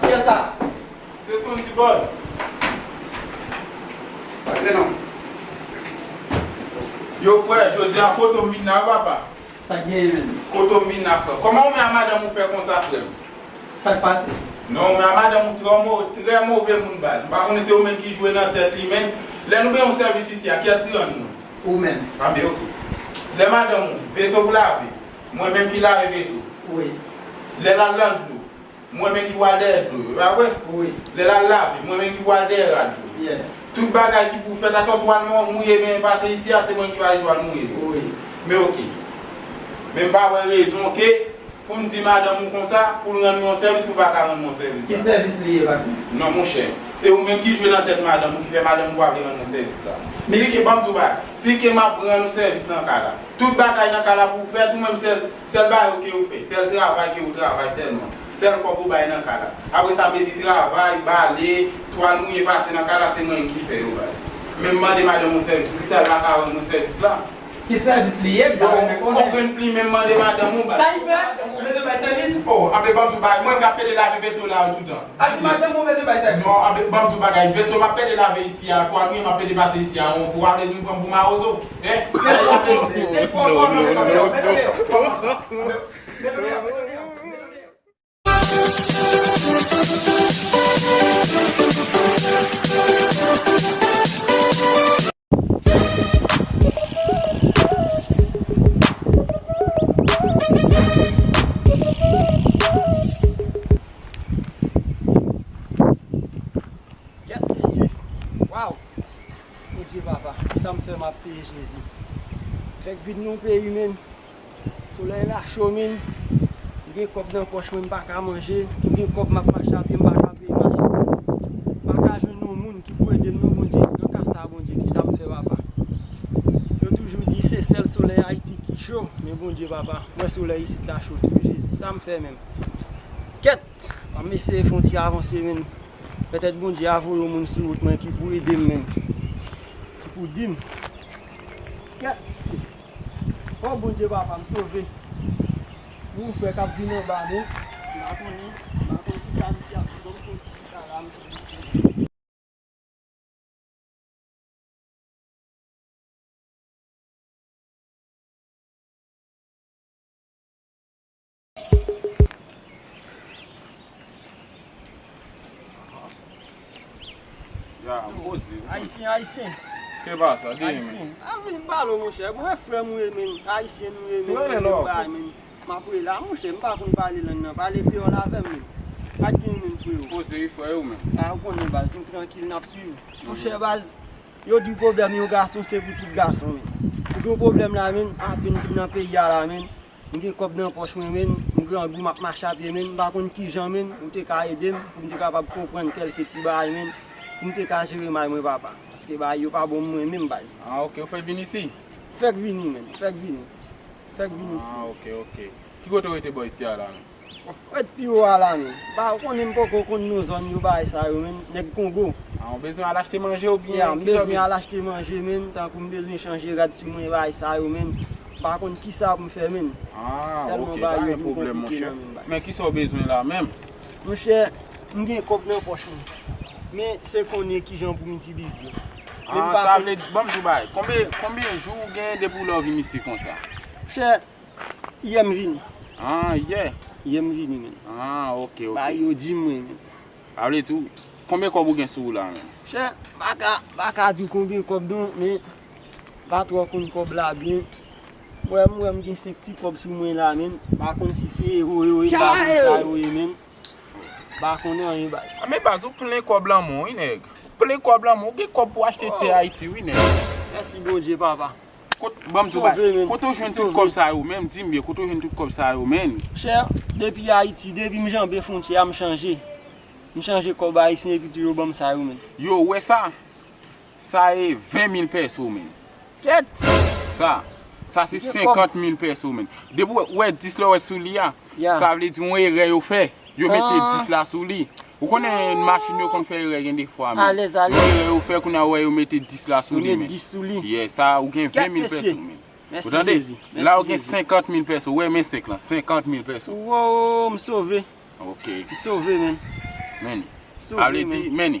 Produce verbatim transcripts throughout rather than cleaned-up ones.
Kiyès sa? Se Sonny Dibòl. Pa t rele non. Yo, frè, jodi a kote w vin la, papa? Sa k genyen menm? Kote w vin la, frè? Kòman ou menm a madanm ou fè konsa, frè m? Sa k pase? Non, men a madanm ou trè mo-, trè move moun, baz. M pa konnen se ou menm ki jwe nan tèt li, men lè nou gen yon sèvis isi a, kiyès ki rann nou? Ou menm. Anben, oke. Lè madanm ou, veso pou lave, mwen menm ki lave veso. Wi. Lè l al nan dlo, mwen menm ki pral dèyè dlo yo, e pa vre? Wi. Lè l al lave, mwen menm ki pral dèyè rad yo. Yeah. Tout bagay ki pou fèt, atò twal mwen mouye, men pase isi a, se mwen ki pase twal mouye yo. Wi. Men oke. Men m pa wè rezon ke pou m di madanm ou konsa, pou l rann mwen yon sèvis, ou pa ka rann mwen yon sèvis. Ki sèvis li ye, patnè? Non, monchè. Se ou menm ki jwe nan tèt madanm ou ki fè madanm ou pa vle rann mwen sèvis sa. Si ke, ban m di w bagay, si ke m ap rann ou sèvis nan kay la, tout bagay nan kay la pou w fèt, ou menm sèl, sèl bagay ke ou fè, sèl travay ke ou travay sèlman. Sèl kòb ou bay nan kay la. Apre sa, mezi travay, bale, twal mouye pase nan kay la, se mwen ki fè yo, baz. Men m mande madanm ou sèvis, poukisa l pa ka rann mwen sèvis la? Ki sèvis li ye, m ta renmen konnen. Yon grenn plimen m mande madanm ou, baz. Sa l fè? Ou bezwen bay sèvis? Oh, anben ban m tou bay. Mwen k ap pede lave veso la yo toutan. A di madanm ou bezwen bay sèvis. Non, anben ban m tou bagay. Veso m ap pede lave isi a, twal mouye m ap pede pase isi a, ou pa vle vin pran m pou mawozo. Hein? Se twò, twò, twò, twò, twò, twò. Kèt mesye. Waw. Bondye papa, kisa m fè m ap peye Jezi? Fèk vin nan peyi menm. Solèy la cho, men. M gen kòb nan pòch mwen, m pa ka manje. M gen kòb, m ap mache a pye, m pa ka peye machin. M pa ka jwenn yon moun ki pou ede m non, Bondye. Nan ka sa, Bondye, kisa m fè, papa? Yo toujou di se sèl solèy Ayiti ki cho, men Bondye, papa, m wè solèy isit la cho tou, Jezi. Sa m fè menm? Kèt! M ap eseye fè yon ti avanse, men. Petèt Bondye a voye yon moun sou wout mwen ki pou ede m, men. Ki pou di m. Kèt! O Bondye papa m sove. Yon frè k ap vin anba nou. M pa konnen, m pa konnen kisa misye ap di, ban m konn kisa la m. Ya, poze. Ayisyen, ayisyen. Ke pa sa, di m. Ayisyen. A, vin pale w, monchè. Bon, e frè m ou ye, men. Ayisyen nou ye, men. Mwen menm, men. M ap rele la, monchè. M pa konn pale lang nan. Pale kreyòl avè m, men. Pa t gen, men, freo. Poze, wi, frè, ou menm. A, ou konnen, baz. Nou trankil, n ap swiv. Monchè, baz, yo di pwoblèm yon gason, se pou tout gason, men. Ou gen yon pwoblèm la, men. Apèn vin nan peyi a la, men. M gen kòb nan pòch mwen, men, m grangou, m ap mache a pye, men, m pa konn kijan, men, ou te ka ede m, pou m te kapab konprann kèlke ti bagay, men, pou m te ka jere may mwen, papa. Paske bagay yo pa bon mwen menm, baz. Ah, ok, ou fèk vin isi? Fèk vini, men, fèk vini. Fèk vini isi. Ah, ok, ok. Ki kote ou rete bò isi a la, men? Ret pi wo a la, men. Ba, ou konnen m poko konn non zòn yo, bagay sa yo, men. Nèg Kongo. Ah, ou bezwen al achte manje oubyen ki sa? Ya, m bezwen al achte manje, men. Tankou m bezwen chanje rad sou mwen, bagay sa yo, men. M pa konn kisa pou m fè, men. Ah, ok, pa gen pwoblèm, monchè. Men kisa w bezwen la menm? Monchè, m gen kòb nan pòch mwen. Men se konnen kijan pou m itilize yo. Ah, sa vle di, ban m di w bagay. Konbyen, konbyen jou ou gen depi w lè w vin isi konsa? Monchè, yè m vini. Ah, yè? Yè m vini, men. Ah, ok, ok. Bagay yo di mwen, men. Sa vle di, konbyen kòb ou gen sou ou la, men? Monchè, m pa ka, m pa ka di w konbyen kòb non, men m pa twò konn kòb la byen. M wè, m wè m gen senk ti kòb sou mwen la, men. M pa konn si se ewo yo ye, m pa konn sa yo ye, men. M pa konn anyen, baz. Ah, men baz, ou plen kòb lan men w, wi, nèg. Ou plen kòb lan men w, ou gen kòb pou achte tè Ayiti, wi, nèg. Mèsi Bondye, papa. Kot-, ban m di w bagay. Kote w jwenn tout kòb sa yo menm? Di m byen, kote w jwenn tout kòb sa yo menm? Monchè, depi Ayiti, depi m janbe fwontyè a, m chanje. M chanje kòb ayisyen epi tou yo ban m sa yo menm. Yo, ou wè sa? Sa e ven mil pèso menm. Kèt! Sa, sa se senkant mil pèso menm. Depi w wè dis la w wè sou li a, sa vle di yon erè yo fè. Yo mete dis la sou li. Ou konnen machin yo konn fè erè gen defwa, men. Alèz, alèz. Yon erè yo fè, kounye a ou wè yo mete dis la sou li, men. Yo met dis sou li. Yeah, sa, ou gen ven mil pèso, men. Mèsi Jezi. Mèsi Jezi. Ou tande? La ou gen senkant mil pèso. Ou wè men senk lan, senkant mil pèso. Wow, m sove. Ok. M sove, men. Men. M sove, men. Sa vle di, men.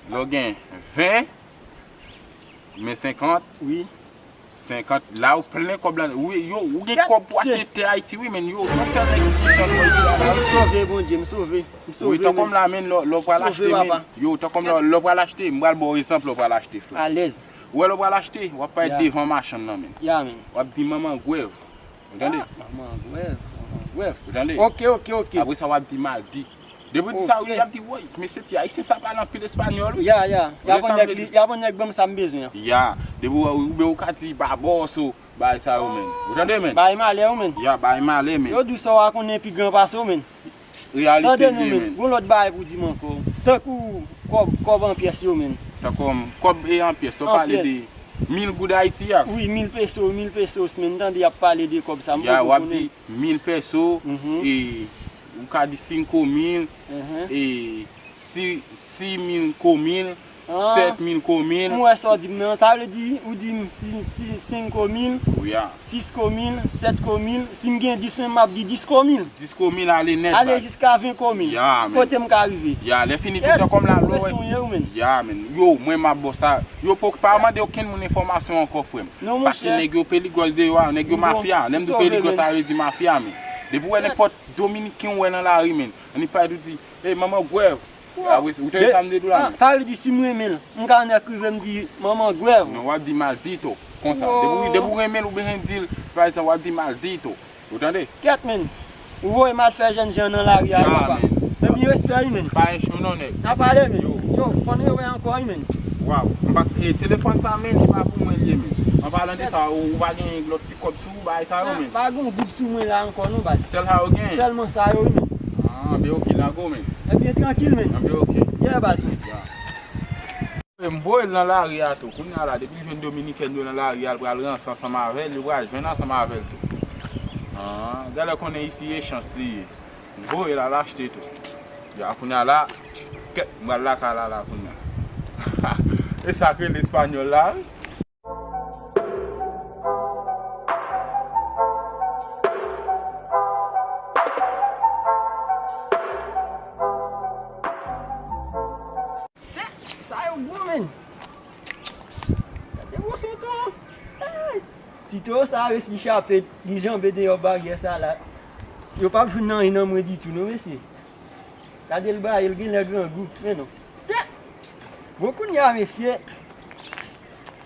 Lè w gen ven, men senkant. Wi. Senkant. La ou plen kòb la. Wi, yo, ou gen kòb pou achte tè Ayiti, wi, men yo, san sèl nèg ki jan mwen ye la. M sove, Bondye, m sove. M sove, men. Wi, tankou m la, men, lè, lè w pral achte, men. Yo, tankou m la, lè w pral achte, m pral ba w egzanp, lè w pral achte, frè. Alèz. Ou wè lè w pral achte, w ap parèt devan machann nan, men. Ya, men. W ap di, "Manman gwèv." Ou tande? Ah, manman gwèv, manman gwèv. Ou tande? Ok, ok, ok. Apre sa, w ap di, "Maldi." Depi w di sa, wi, y ap di, "Woy, mesye, ti Ayisyen sa pale anpil espanyòl, wi." Ya, ya. Y ap yon nèg, y ap yon nèg ban m sa m bezwen an. Ya. Depi w, oubyen ou ka di, "Baboso," bagay sa yo, men. Ou tande, men? Bagay malè, wi, men. Ya, bagay malè, men. Yo di w sa w a konnen pi gran pase w, men. Reyalite li ye, men. Tande non, men. Gon lòt bagay pou di m ankò. Tankou kòb, kòb an pyès yo, men. Tankou kòb e an pyès. Ou pale de mil goud Ayiti a? Wi, mil peso, mil pesos, men. Tande y ap pale de kòb sa, m poko konnen. Ya, w ap di mil peso, e, ou ka di senk mil, e, si, sis mil komil, sèt mil komil. M wè sa w di m nan. Sa vle di, ou di m si, si, senk mil, sis mil, sèt mil. Si m gen dis, men m ap di dis mil. Dis mil ale nèt, baz. Ale jiska ven mil. Ya, men. Kote m ka rive? Ya, lè fini tout tan kòm la, lè w wè. Ya, men. Yo, mwen m ap ba w sa. Yo poko pa mande okenn moun enfòmasyon ankò, frè m. Non, monchè. Paske nèg yo peligwòs deyò a, nèg yo mafya. Lè m di peligwòs, sa vle di mafya, men. Depi w wè nenpòt Dominiken w wè nan lari, men. Annik pa di w di, "Ey, manman gwèv." Ou te sa m te di w la, men. Sa vle di si m renmen l, m ka annik rive m di, "Manman gwèv." Non, w ap di maldito. Konsa. Depi, depi w renmen l, ou bezwen di l, pa egzanp, w ap di maldito. Ou tande? Kèt, men. Ou voye m al fè jènjan nan lari a, papa. Men. Men, men respè, wi, men. Pa enchou non, nèg. N a pale, men. Yo, fò n rewè ankò, wi, men. Waw. M pa, e, telefòn sa, men, li pa pou mwen, li ye, men. An palan de sa, ou, ou pa gen lòt ti kòb sou ou, bagay sa yo, men. Pa gen yon goud sou mwen la ankò, non, baz. Sèl sa yo gen? Sèlman sa yo, wi, men. Ah, anben ok, lago, men. Ebyen, trankil, men. Anben ok. Yeah, baz, men. Ya. M voye l nan lari a tou. Kounye a la, depi l jwenn Dominikèn yo nan lari a, l pral ranse ansanm avè l, yo pral jwenn ansanm avè l tou. Ah, genlè konnen isi e chans li ye. M voye l al achte tou. Ya, kounye a la, kèt, m pral lakay la, la, kounye a. E sa k rele espanyòl la, wi. Sa yo gwo, men. Gade gwo son towo. Hey! Si towo sa a resi chape, li janbe deyò baryè sa la, yo p ap jwenn anyen nan mwen ditou, non, mesye. Gade l braye, l genlè grangou, men non. Se, bon, kounye a, mesye,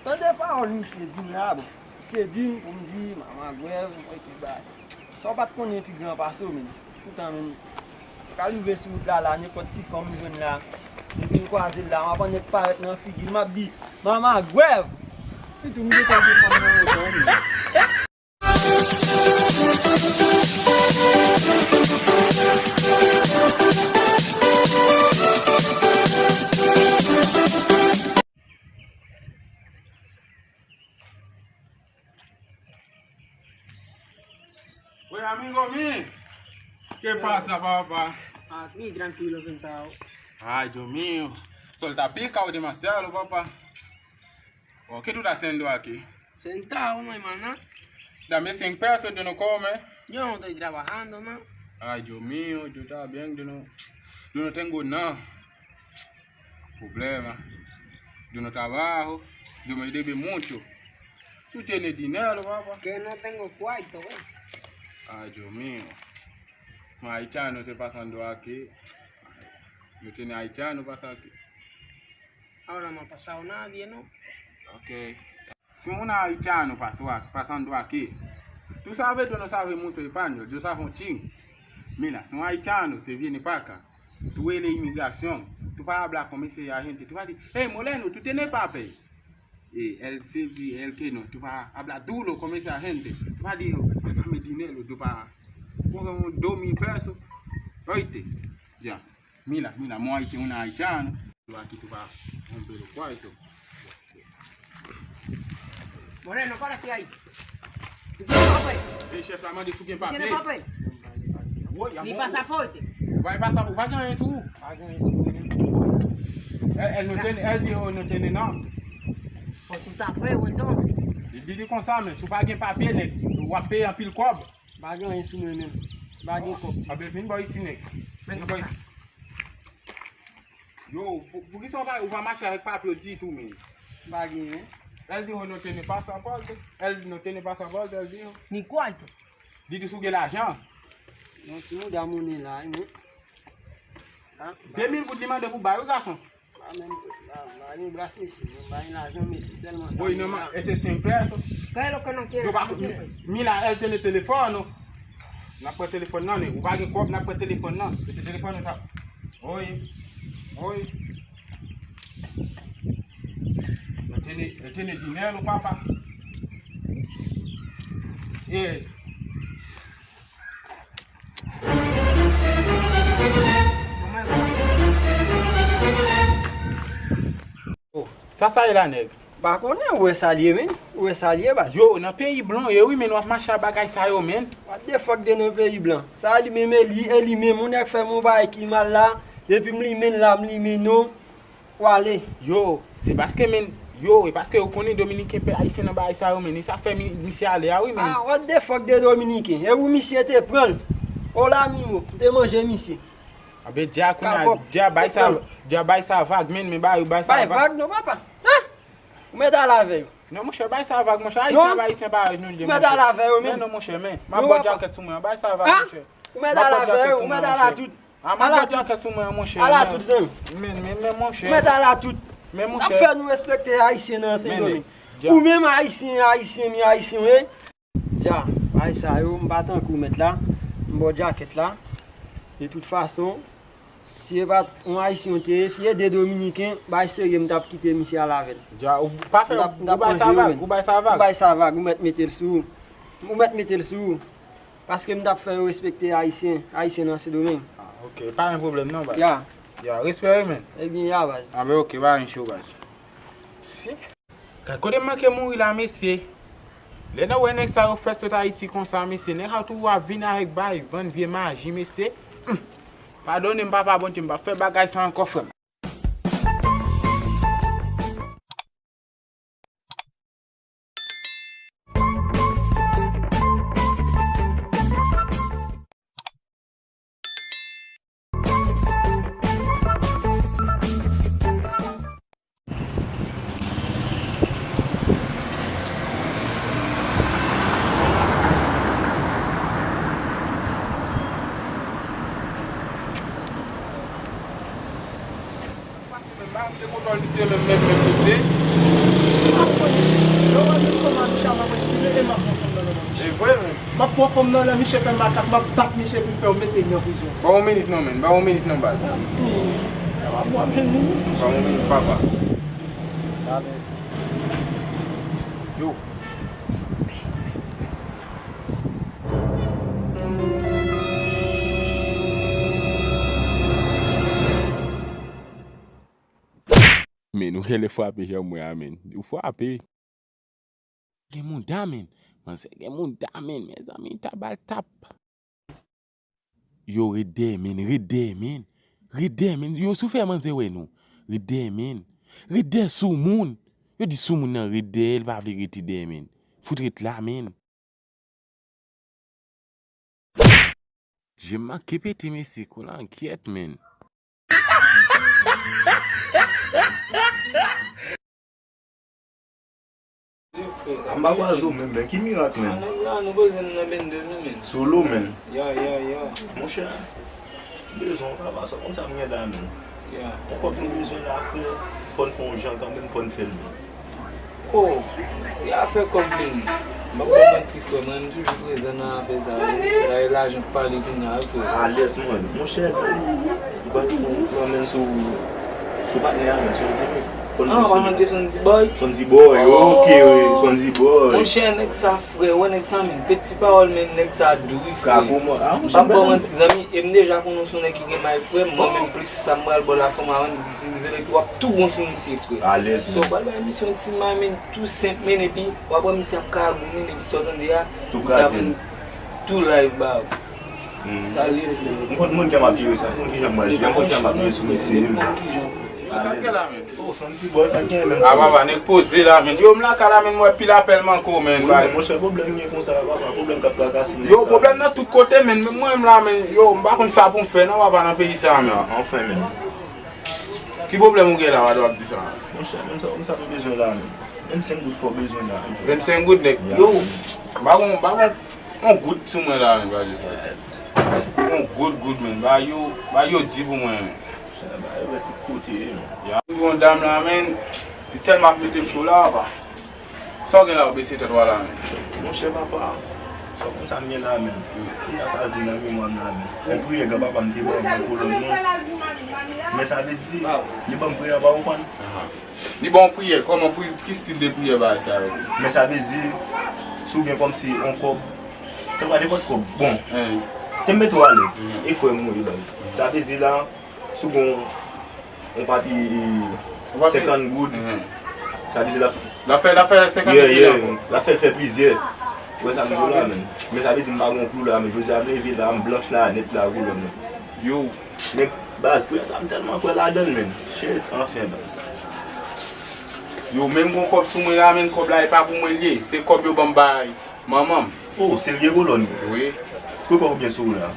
tande pawòl misye di m la, bon. Misye di m pou m di, manman gwèv, m wè ki bagay. Sa w pa t konnen pi gran pase w, men. Poutan, men, ou ka rive sou wout la, la, nenpòt ti fanm m jwenn la, m vin kwaze l la, m ap annik parèt nan figi l, m ap di, manman gwèv! Sitou m gentan gen fanm nan wout lan, men. Oye, amigo mío. ¿Qué pasa, papá? Aquí, tranquilo, sentado. Ay, Dios mío. Sol está picado demasiado, papá. Oh, ¿qué tú estás haciendo aquí? Sentado, mi hermana. Dame cien pesos, yo no come. Yo no estoy trabajando, ¿no? Ay, Dios mío, yo también, yo no, yo no tengo nada. Problema. Yo no trabajo. Yo me debe mucho. Tú tienes dinero, papá. Que no tengo cuarto, eh. Ay, Dios mío. Son haitiano se pasando aquí. Yo tiene haitiano pasa aquí. Ahora no ha pasado nadie, ¿no? Ok. Si un haitiano pasó a-, pasando aquí, tú sabes, tú no sabes mucho español, yo sabo un chin. Mira, si un haitiano se viene pa acá, tú eres inmigración, tú vas a hablar con ese agente, tú vas a decir, "Hey, moreno, tú tienes papel." Eh, él sí, él que no, tú vas a hablar duro con esa gente, tú vas a decir, "Pásame dinero, tú vas a coger un dos mil pesos." Oíste, ya. Mira, mira, mo haitiano, un haitiano. Lo aquí tú vas a romper los cuartos. Moreno, párate ahí. ¿Tú tienes papel? Ey, chèf la mande si w gen papye. ¿Tú tienes papel? Woy, ni pasaporte. Ou pa gen pasaporte, ou pa gen anyen sou ou. Pa gen anyen sou mwen. Él, él no tiene, él dijo no tiene nada. Pues tú estás feo entonces. Li di li konsa, men, si w pa gen papye, nèg, w ap peye anpil kòb. M pa gen anyen sou mwen menm. M pa gen kòb tou. Anben, vin bò isi, nèg. Vin bò isi. Yo, pou, poukisa w pa, w pa mache avèk papye w ditou, men? M pa genyen. Él dijo no tiene pasaporte. Él no tiene pasaporte, él dijo. Ni cuarto. Li di si w gen lajan. Yon ti mouda monnen la, wi, men. Ah, de mil goud li mande pou bay, wi, gason. Pa menm, pa, pa gen bras mesye, non, pa gen lajan mesye, sèlman sa. Woy, non, e se senk pèso. Yo pa, mi, mi la, él tiene teléfono. N ap pran telefòn nan, nèg. Ou pa gen kòb, n ap pran telefòn nan. E se telefòn ou ta. Woy. Woy. Él tiene, él tiene dinero, papá. Eh. Oh, sa sa ye la, nèg? M pa konnen, ou wè sa l ye, men? Ou wè sa l ye, baz? Yo, nan peyi blan, ye wi, men w ap mache a bagay sa yo, men. What the fuck de nan peyi blan? Sa li menm, e li, e li menm, ou nèg fè m yon bagay ki mal la, depi m limen l la, m limen non. Ou ale. Yo, se paske, men, yo, e paske yo konnen Dominiken pè Ayisyen nan bagay sa yo, men, e sa fè mi, misye ale a, wi, men. Ah, what the fuck de Dominiken? E ou misye te pran l? O la mimo, m te manje misye. Anben, dja kounye a, dja bay sa, dja bay sa vag, men, men, bay, bay sa vag. Bay vag, non, papa. Hein? Ou mèt al avè yo. Non, monchè, bay sa vag, monchè. Ayisyen, Ayisyen pa nou ye, monchè. Ou mèt al avè yo, men. Men non, monchè, men. M ap bò djakèt sou mwen, bay sa vag, monchè. Ou mèt al avè yo, ou mèt al a tout. Ah, m ap bò djakèt sou mwen, monchè. Al a tout, zanmi. Men, men, men, monchè. Ou mèt al a tout. Men, monchè. N ap fè nou respekte Ayisyen nan Sendomeng. Ou menm Ayisyen, Ayisyen, mi Ayisyen, wi. Dja, bagay sa yo, m pa tankou mèt la. M bò djakèt la. De tout fason, si e pa t yon Ayisyen w te ye, si e de Dominiken, bay serye m t ap kite misye al avè l. Dja, ou pa fè, ou bay sa vag, ou bay sa vag. Ou bay sa vag, ou mèt mete l sou ou. Ou mèt mete l sou ou. Paske m t ap fè yo respekte Ayisyen, Ayisyen nan Sendomeng. Ah, ok, pa gen pwoblèm non, baz. Ya. Ya, respè wi, men. Ebyen, ya, baz. Anben, ok, pa gen cho, baz. Si. Gad kote m manke mouri la, mesye. Lè n wè nèg sa yo fè sot Ayiti konsa, mesye, nèg sa yo toujou ap vin avèk bay, bann vye maji, mesye. Hum. Padone m, Papa Bondye, m p ap fè bagay sa ankò, frè m. Pase menm, pa vle kontwòl misye menm, menm, menm, mesye. M ap konnen. Yo wè menm kòman misye ap manipile e m ap pran fanm nan nan men misye. E vre, men. M ap pran fanm nan nan misye fè makak, m ap bat misye pou l fè yo mete li nan prizon. Ban yon minit non, men. Ban yon minit non, baz. Wi. W ap jwenn li, wi. Ban yon minit, papa. Yo. Men, ou genlè frape janm wè a, men. Ou frape. Gen mouda, men. Manzè gen mouda, men. Mezanmi, ta bal tap. Yo, ret dèyè, men. Ret dèyè, men. Ret dèyè, men. Yo, si w fè manzè wè nou. Ret dèyè, men. Ret dèyè soumoun. Yo di soumoun nan ret dèyè, l pa vle rete dèyè, men. Fout ret la, men. Je m manke pete, mesye, kolangyèt, men. M pa kwaze w menm, men ki mirak, men? Ah, nèg la, nou poze n nan bennde nou, men. Solo, men. Ya, ya, ya. Monchè, m bezwen w, papa, sa w konn sa m gen la, men. Ya. Yon kòb nou bezwen la, frè, fò n fè yon jan kanmenm, fò n fè l, men. Oh, se afè kòb li ye. M p ap ba w manti, frè, mwen, m toujou prezan nan afè sa yo. Dayè, lajan k pale kounye a, frè. Alèz, mwen. Monchè, ou pa t fon, ou anmenn sou, sou patnè a, men, Sondy Mix. Ah, ou pa mande Sondy Boy? Sondy Boy, ok, wi, Sondy Boy. Monchè, nèg sa, frè, wè nèg sa, men, peti pawòl, men nèg sa dou, wi, frè. M p ap ba w manti, zanmi, e m deja konnen w se yon nèg ki gen may, frè, mwen menm plis sa m pral ba w la, frè, m a itilize l epi w ap tou bon sou misye, frè. Alèz, men. So, w pral bay misye yon ti may, men, tou senp, men, epi w ap wè misye ap kagounen, epi sa w tande a, misye ap tou live ba w. Sa l ye, frè. M konn moun jan m ap jere sa, m konn kijan m pral jere, m konn jan m ap jere sou misye. M konn kijan, frè. Sa k gen la, men? Oh, son ti bò, sa k gen, men? Ah, papa, nèg poze la, men. Yo, m lakay la, men, m wè pil apèl manke w, men. Wi, men, monchè, pwoblèm gen konsa, papa, pwoblèm k ap trakase m. Yo, sa, pwoblèm nan tout kote, men. Men mwen menm la, men, yo, m pa konn sa pou m fè, non, papa, nan peyi sa, men. Ah, anfen, men. Ki pwoblèm ou gen la, w ap di sa? Monchè, men sa, men sa m bezwen la, men. Vennsenk goud fò bezwen la, men. Vennsenk goud, nèg. Yo, m pa gon, m pa gon, yon goud sou mwen la, men, pa di. Yon goud, goud, men. Ba yo, ba yo di pou mwen, men. Sa ba yo tout kote, men. Ya, yon dam la, men, li tèlman ap mete m cho la, papa. Sa w gen la, w bese tèt w la, men? Monchè papa, sa w konn sa m gen la, men. Kounye a sa vin nan memwa m la, men. Yon priyè granpapa m te ban m nan kolòn mwen. Men sa vle di, li ban m priyè a, pa konprann. Li ba w priyè, kòman pri-, ki stil de priyè bagay sa yo? Men sa vle di, si w gen kòmsi yon kòb, te pa nenpòt kòb, bon, te m mete w alèz, e frè m ou ye baz. Sa vle di la, si w gen yon papye senkant goud, sa vle di l ap, l ap fè, l ap fè senkant goud, l ap fè l fè plizyè. Ou wè sa m di w la, men. Men sa vle di m pa gen yon klou la, men jodi a m leve la, m blanch la, nèt la, kolòn nan. Yo. Men, baz, priyè sa, m tèlman kwè ladan l, men. Shit, anfen, baz. Yo, menm gon kòb sou mwen la, men, kòb la, e pa pou mwen l ye. Se kòb yo ban m bay manman m. Oh, serye, kolòn? Wi. Ki kòb ou gen sou ou la?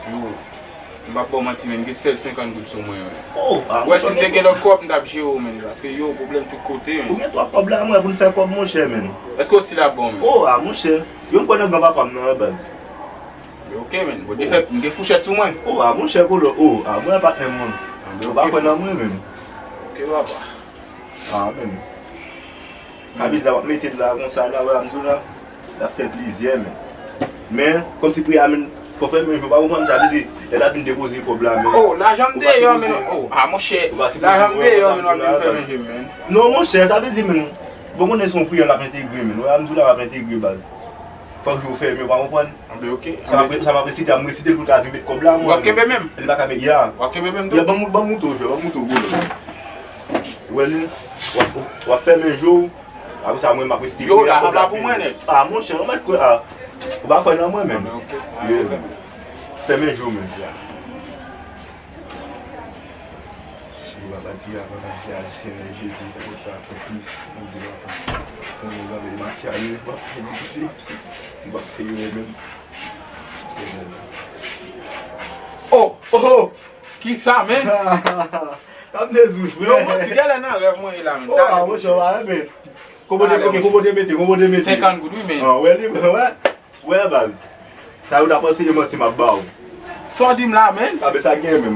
Yo, m p ap ba w manti, men, m gen sèl senkant goud sou mwen, wi. Oh, ah, monchè, si m te gen lòt kòb, m t ap jere w, men, paske, yo, pwoblèm tout kote, men. Ou gen twòp kòb la, mwen, pou n fè kòb, monchè, men. Èske w si l ap bon, men? Oh, ah, monchè. Yo, m kwè nan gran papa m nan, baz. Ok, men. Bon, m te fè, m te fouchèt sou mwen. Oh, ah, monchè, kolòn. Oh, ah, mwen patnè m, mwen. Ou pa kwè nan mwen, menm. Ok, papa. Ah, menm. Kabiz la, w ap mete l la konsa, la, wè, m di w la, l ap fè plizyè, men. Men, kòmsi pri a, men, fò fè men, ou pa konprann sa, vle di, lè l ap vin depoze kòb la, men. Oh, lajan m deyò, men. Oh, ah, monchè, lajan m deyò, men, w ap vin fè men, men. Non, monchè, sa vle di, men, bon, konnen se yon pri a l ap entegre, men. Wè, m di w la, l ap entegre, baz. Fòk jou fèmen, ou pa konprann? Anben, ok. Sa m ap, sa m ap resite, m resite l pou l ka vin met kòb la, mwen. W ap kenbe menm? Li pa ka met, ya. W ap kenbe menm tou? Ya, ban m, ban m moutre w, ban m moutre w, bro. Ou wè li? W ap, w ap fèmen je w. Apre sa, mwen, m ap resite. Yo, la, la pou mwen, nèg. Ah, monchè, ou mèt kwè, ah. Ou pa kwè nan mwen, menm. Anben, ok. Yeah. Fèmen je w, menm. Ya. Si yo pa pati avan, pati a, Senyè Jezi, fè sa fè plis, Bondye papa. Konnen w ap mafya yo, w ap fè difisil, w ap fè yo menm. Oh, oh, oh! Kisa, men? Sa m te di w, frè. Yo, manti, genlè nan rèv mwen ye la, men. Oh, ah, monchè, w a renmen. Kote w te, ok, kote w te mete, kote w te mete? Senkant goud, wi, men. Ah, wè, li, wè. Wè, baz. Sa yo ta panse e manti m ap ba w. Sa w di m la, men? A, men sa gen, men.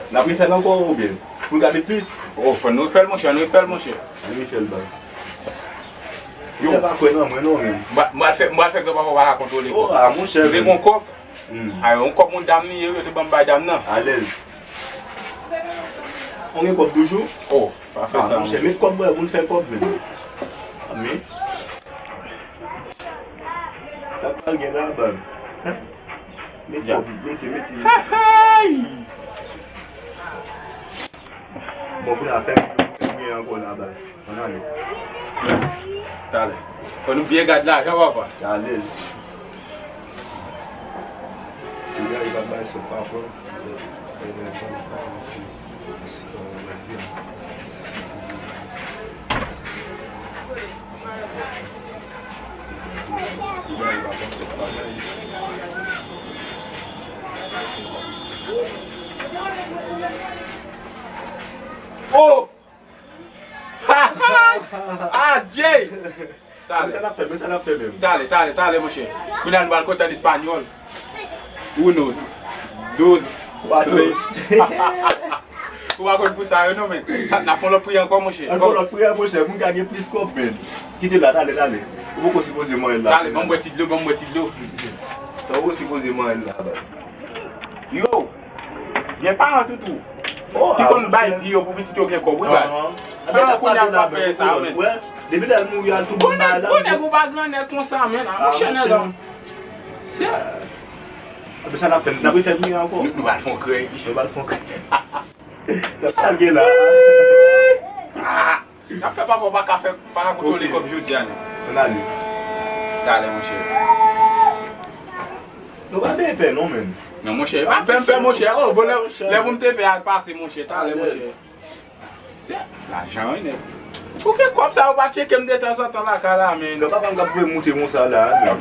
N ap refè l ankò, oubyen? Pou l gade plis? Oh, fò n refè l, monchè, n refè l, monchè. N refè l, baz. Yo. Ou pa kwè nan mwen, non, men. M pral fè, m pral fè granpapa pa ka kontwole kòb. Oh, ah, monchè, men. M te gon kòb. Hmm. A, yon kòb moun dam li ye, yo te ban m bay dam nan. Alèz. Ou gen kòb toujou? Oh, pa fè sa, monchè, met kòb, bwè, pou n fè kòb, men. Men. Sa k pral gen la, baz? Mete, mete, mete. Bon, pou n a fè, fè byen ankò la, baz. Ann ale. Talè. Fò nou byen gad lajan, papa. Alèz. Siga li pa bay sòt pa pran. Oh! Adje! Talè. Men sa n ap fè, men sa n ap fè menm. Talè, talè, talè, monchè. Kounye a nou pral kontan espanyòl. Unos, dos, tres. Ou pa konn pou sa yo non, men. N ap fè yon lòt priyè ankò, monchè. N ap fè yon lòt priyè, monchè, pou n ka gen plis kòb, men. Kite la, talè, talè. Ou poko sipoze manyen la. Talè, ban m bwè ti dlo, ban m bwè ti dlo. Sa ou poko sipoze manyen la, baz. Yo, gen paran toutou ki konn bay vi yo pou pitit yo gen kòb, wi, baz. Paran kounye a pa fè sa, men. Depi lè l mouri, al tou bon bagay la. Konnen ou pa grannèg konsa, men. A, monchè, nèg la. Se. Apre sa, n ap fè, n ap refè priyè ankò. Nou, nou pral fè yon krèy. Nou pral fè yon krèy. Sa pral gen la. Ah! N ap fè papa w pa ka fè, pa ka kontwole kòb jodi a, non. Ann ale. Talè, monchè. Nou pa benyen pè, non, men. Non, monchè, pa pè m pè, monchè. Oh, bon, lè, lè pou m te pè al pase, monchè. Talè, monchè. Sè, lajan wi nèg. Pou ki kòb sa yo pa tcheke m de tanzantan lakay la, men? Granpapa m k ap voye m moute konsa la, men.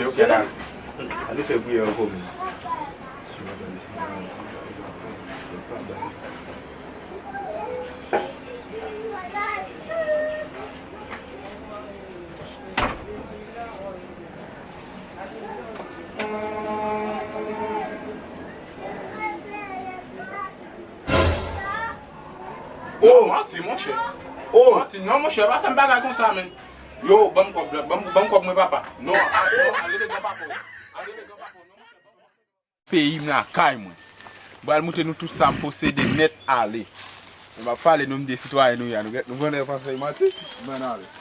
Gade fè priyè ankò, men. Oh, manti, monchè. Oh, manti. Non, monchè, pa fè m bagay konsa, men. Yo, ban m kòb la, ban m, ban m kòb mwen, papa. Non, a, non, al rele granpapa w. Al rele granpapa w. Non, monchè, ban m kòb. Peyi m lakay mwen. M pral montre nou tout sa m posede nèt ale. Nou pa pale nou m de sitwayen nou ye a. Nou, nou konnen panse manti? Ban ale.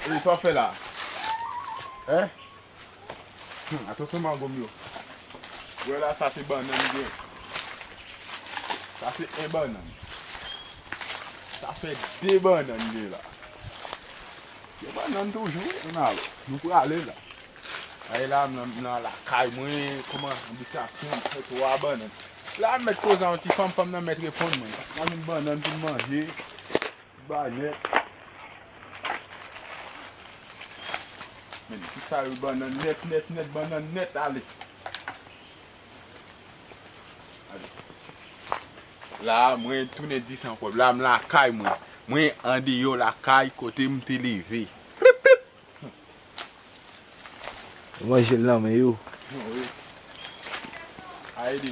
E sa w fè la? Hein? Hmm, atansyon mango m yo. Wè la, sa se bannann gen. Sa se en bannann. Sa fè de bannann gen la. Gen bannann toujou, ann ale. Nou prale la. Ay la, m nan, m nan lakay mwen, kòman, anbitasyon, m fè twa bannann. La, m mèt koze a yon ti fanm, fanm nan mèt reponn mwen. Mwen jwenn bannann pou m manje. Ba nèt. Men, ki sa yo bannann nèt, nèt, nèt, bannann nèt, ale. Ale. La, mwen tounen di san kòb. La, m lakay mwen. Mwen andeyò lakay kote m te leve. Plip, plip. Manje l nan men yo. Wi. Ayede.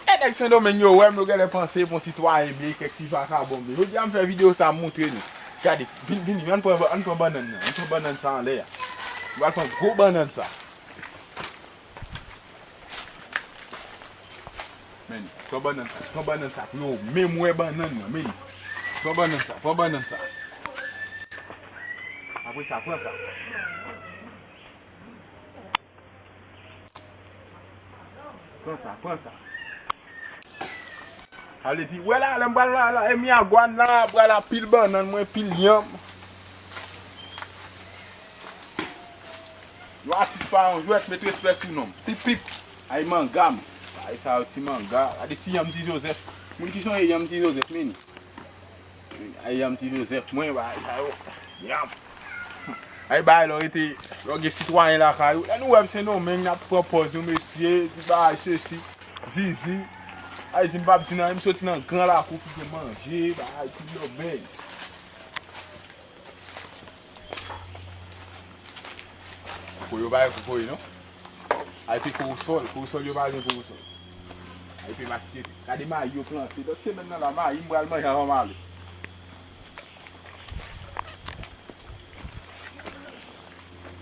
E nèg Sendomeng yo wè m, yo genlè panse bon sitwayen byen, kèk ti vakabon byen. Jodi a m fè videyo sa, m montre nou. Gade, vin, vin, vin, ann pran, ann pran bannann nan. Ann pran bannann sa anlè a. Nou pral pran gwo bannann sa. Men, pran bannann sa, pran bannann sa pou yo menm wè bannann nan, men. Pran bannann sa, pran bannann sa. Apre sa, pran sa. Pran sa, pran sa. Ale di, wè la, lè m pral la, la, e mi agwan la, pral la, pil bannann, mwen, pil yanm. Yon atis pa yon jwèt, met respè sou non m. Pip, pip. Ay manga m. Ay sa yo ti manga. Gade ti yanm ti Jozèf. Moun ki sonje yanm ti Jozèf, men. Ay yanm ti Jozèf, mwen, bay sa yo. Yanm. Ay bay lè w rete, lè w gen sitwayen lakay ou. Lè nou wè m Sendomeng, n ap pran pòz nou, mesye, di bagay sesi, zizi. Ay di m p ap di nan, m soti nan gran lakou ki gen manje, bay, ki lòbèy. Koko yo pa gen kokoye, non. Ay, pi korosòl, korosòl yo pa gen korosòl. Ay, pi maskete. Gade mayi yo plante. Lòt semèn nan la, mayi m pral manje avan m ale.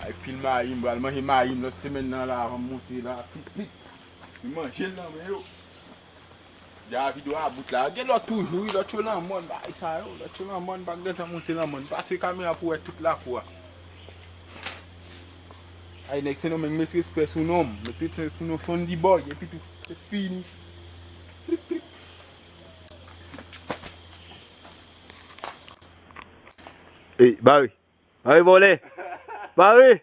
Ay, pil mayi, m pral manje mayi m lòt semèn nan la, avan m monte la, pit, pit. M manje l nan men yo. Deja videyo a bout la. Gen lòt toujou, wi, lòt yo nan mòn, bagay sa yo. Lòt yo nan mòn, pa gentan monte nan mòn. Pase kamera pou wè tout lakou a. Ay, nèg Sendomeng, met respè sou non m. Met respè sou non Sondy Boy, epi tou, se fini. Plip, plip. Ey, bare. Bare vòlè. Bare.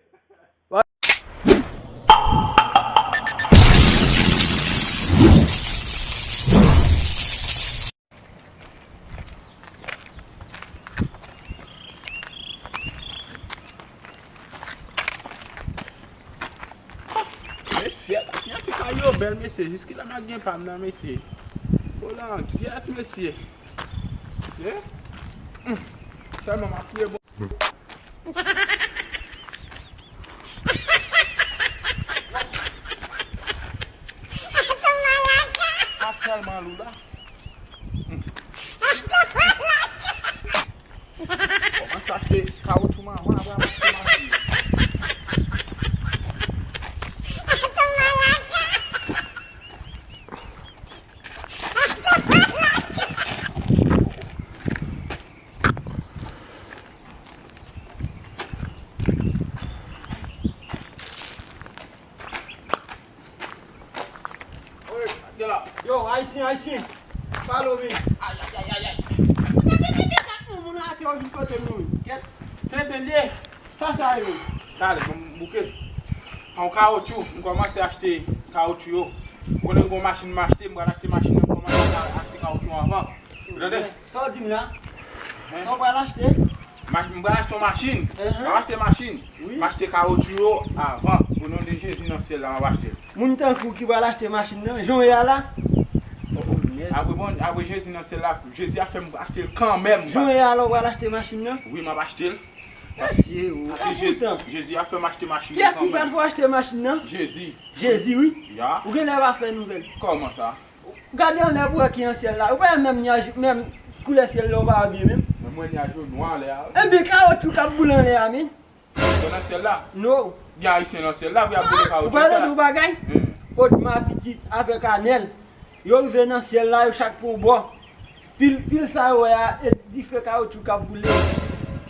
Mesye, yon ti kay yo bèl, mesye. Jiskila m ap gen pa m nan, mesye. Olan, kyèt, mesye. Mesye. Hum. Sèlman m ap touye bon. Sa tèlman lou la. Kòmanse achte kawoutchou manman, apre ap achte machin. Oye, gade la. Yo, Ayisyen, Ayisyen. Follow me. Ay, ay, ay, ay, ay. Gade, gade, gade, gade, moun atè, yo vin kote m, yo. Gèt, tande, sa, sa, yo. Talè, bon, m bouke. An kawotchou, m kòmanse achte kawotchou, yo. Ou konnen m gon machin m achte, m pral achte machin nan, m kòmanse achte Avan. Ou tande? Sa w di m la? Sa w pral achte? Mach-, m pral achte yon machin. Enhen. M ap achte machin. Wi. M achte kawotchou yo avan. O non de Jezi nan syèl la, m ap achte l. Moun tankou w ki pral achte machin nan, jan w ye a la? Apre bon, apre Jezi nan syèl la, Jezi ap fè m achte l kanmenm. Jan w ye a la, w pral achte machin nan? Wi, m ap achte l. Mesye, o. Paske Jezi, Jezi ap fè m achte machin nan kanmenm. Kiyès ki pral fè w achte machin nan? Jezi. Jezi, wi. Ya. Ou genlè pa fè nouvèl. Kòman sa? Gade anlè pou wè ki nan syèl la. Ou pa wè menm nyaj, menm koulè syèl la, ou pa wè byen menm. Men mwen nyaj yo nwa anlè a. Ebyen, kawotchou k ap boule anlè a, men. Yo nan syèl la? No. Gen Ayisyen nan syèl la pou y ap boule kawotchou sa. Ou pral tande yon bagay? Hmm. Odma pitit avèk Anèl. Yo rive nan syèl la, yo chak pran yon bò. Pil, pil sa yo wè a, e dife kawotchou k ap boule.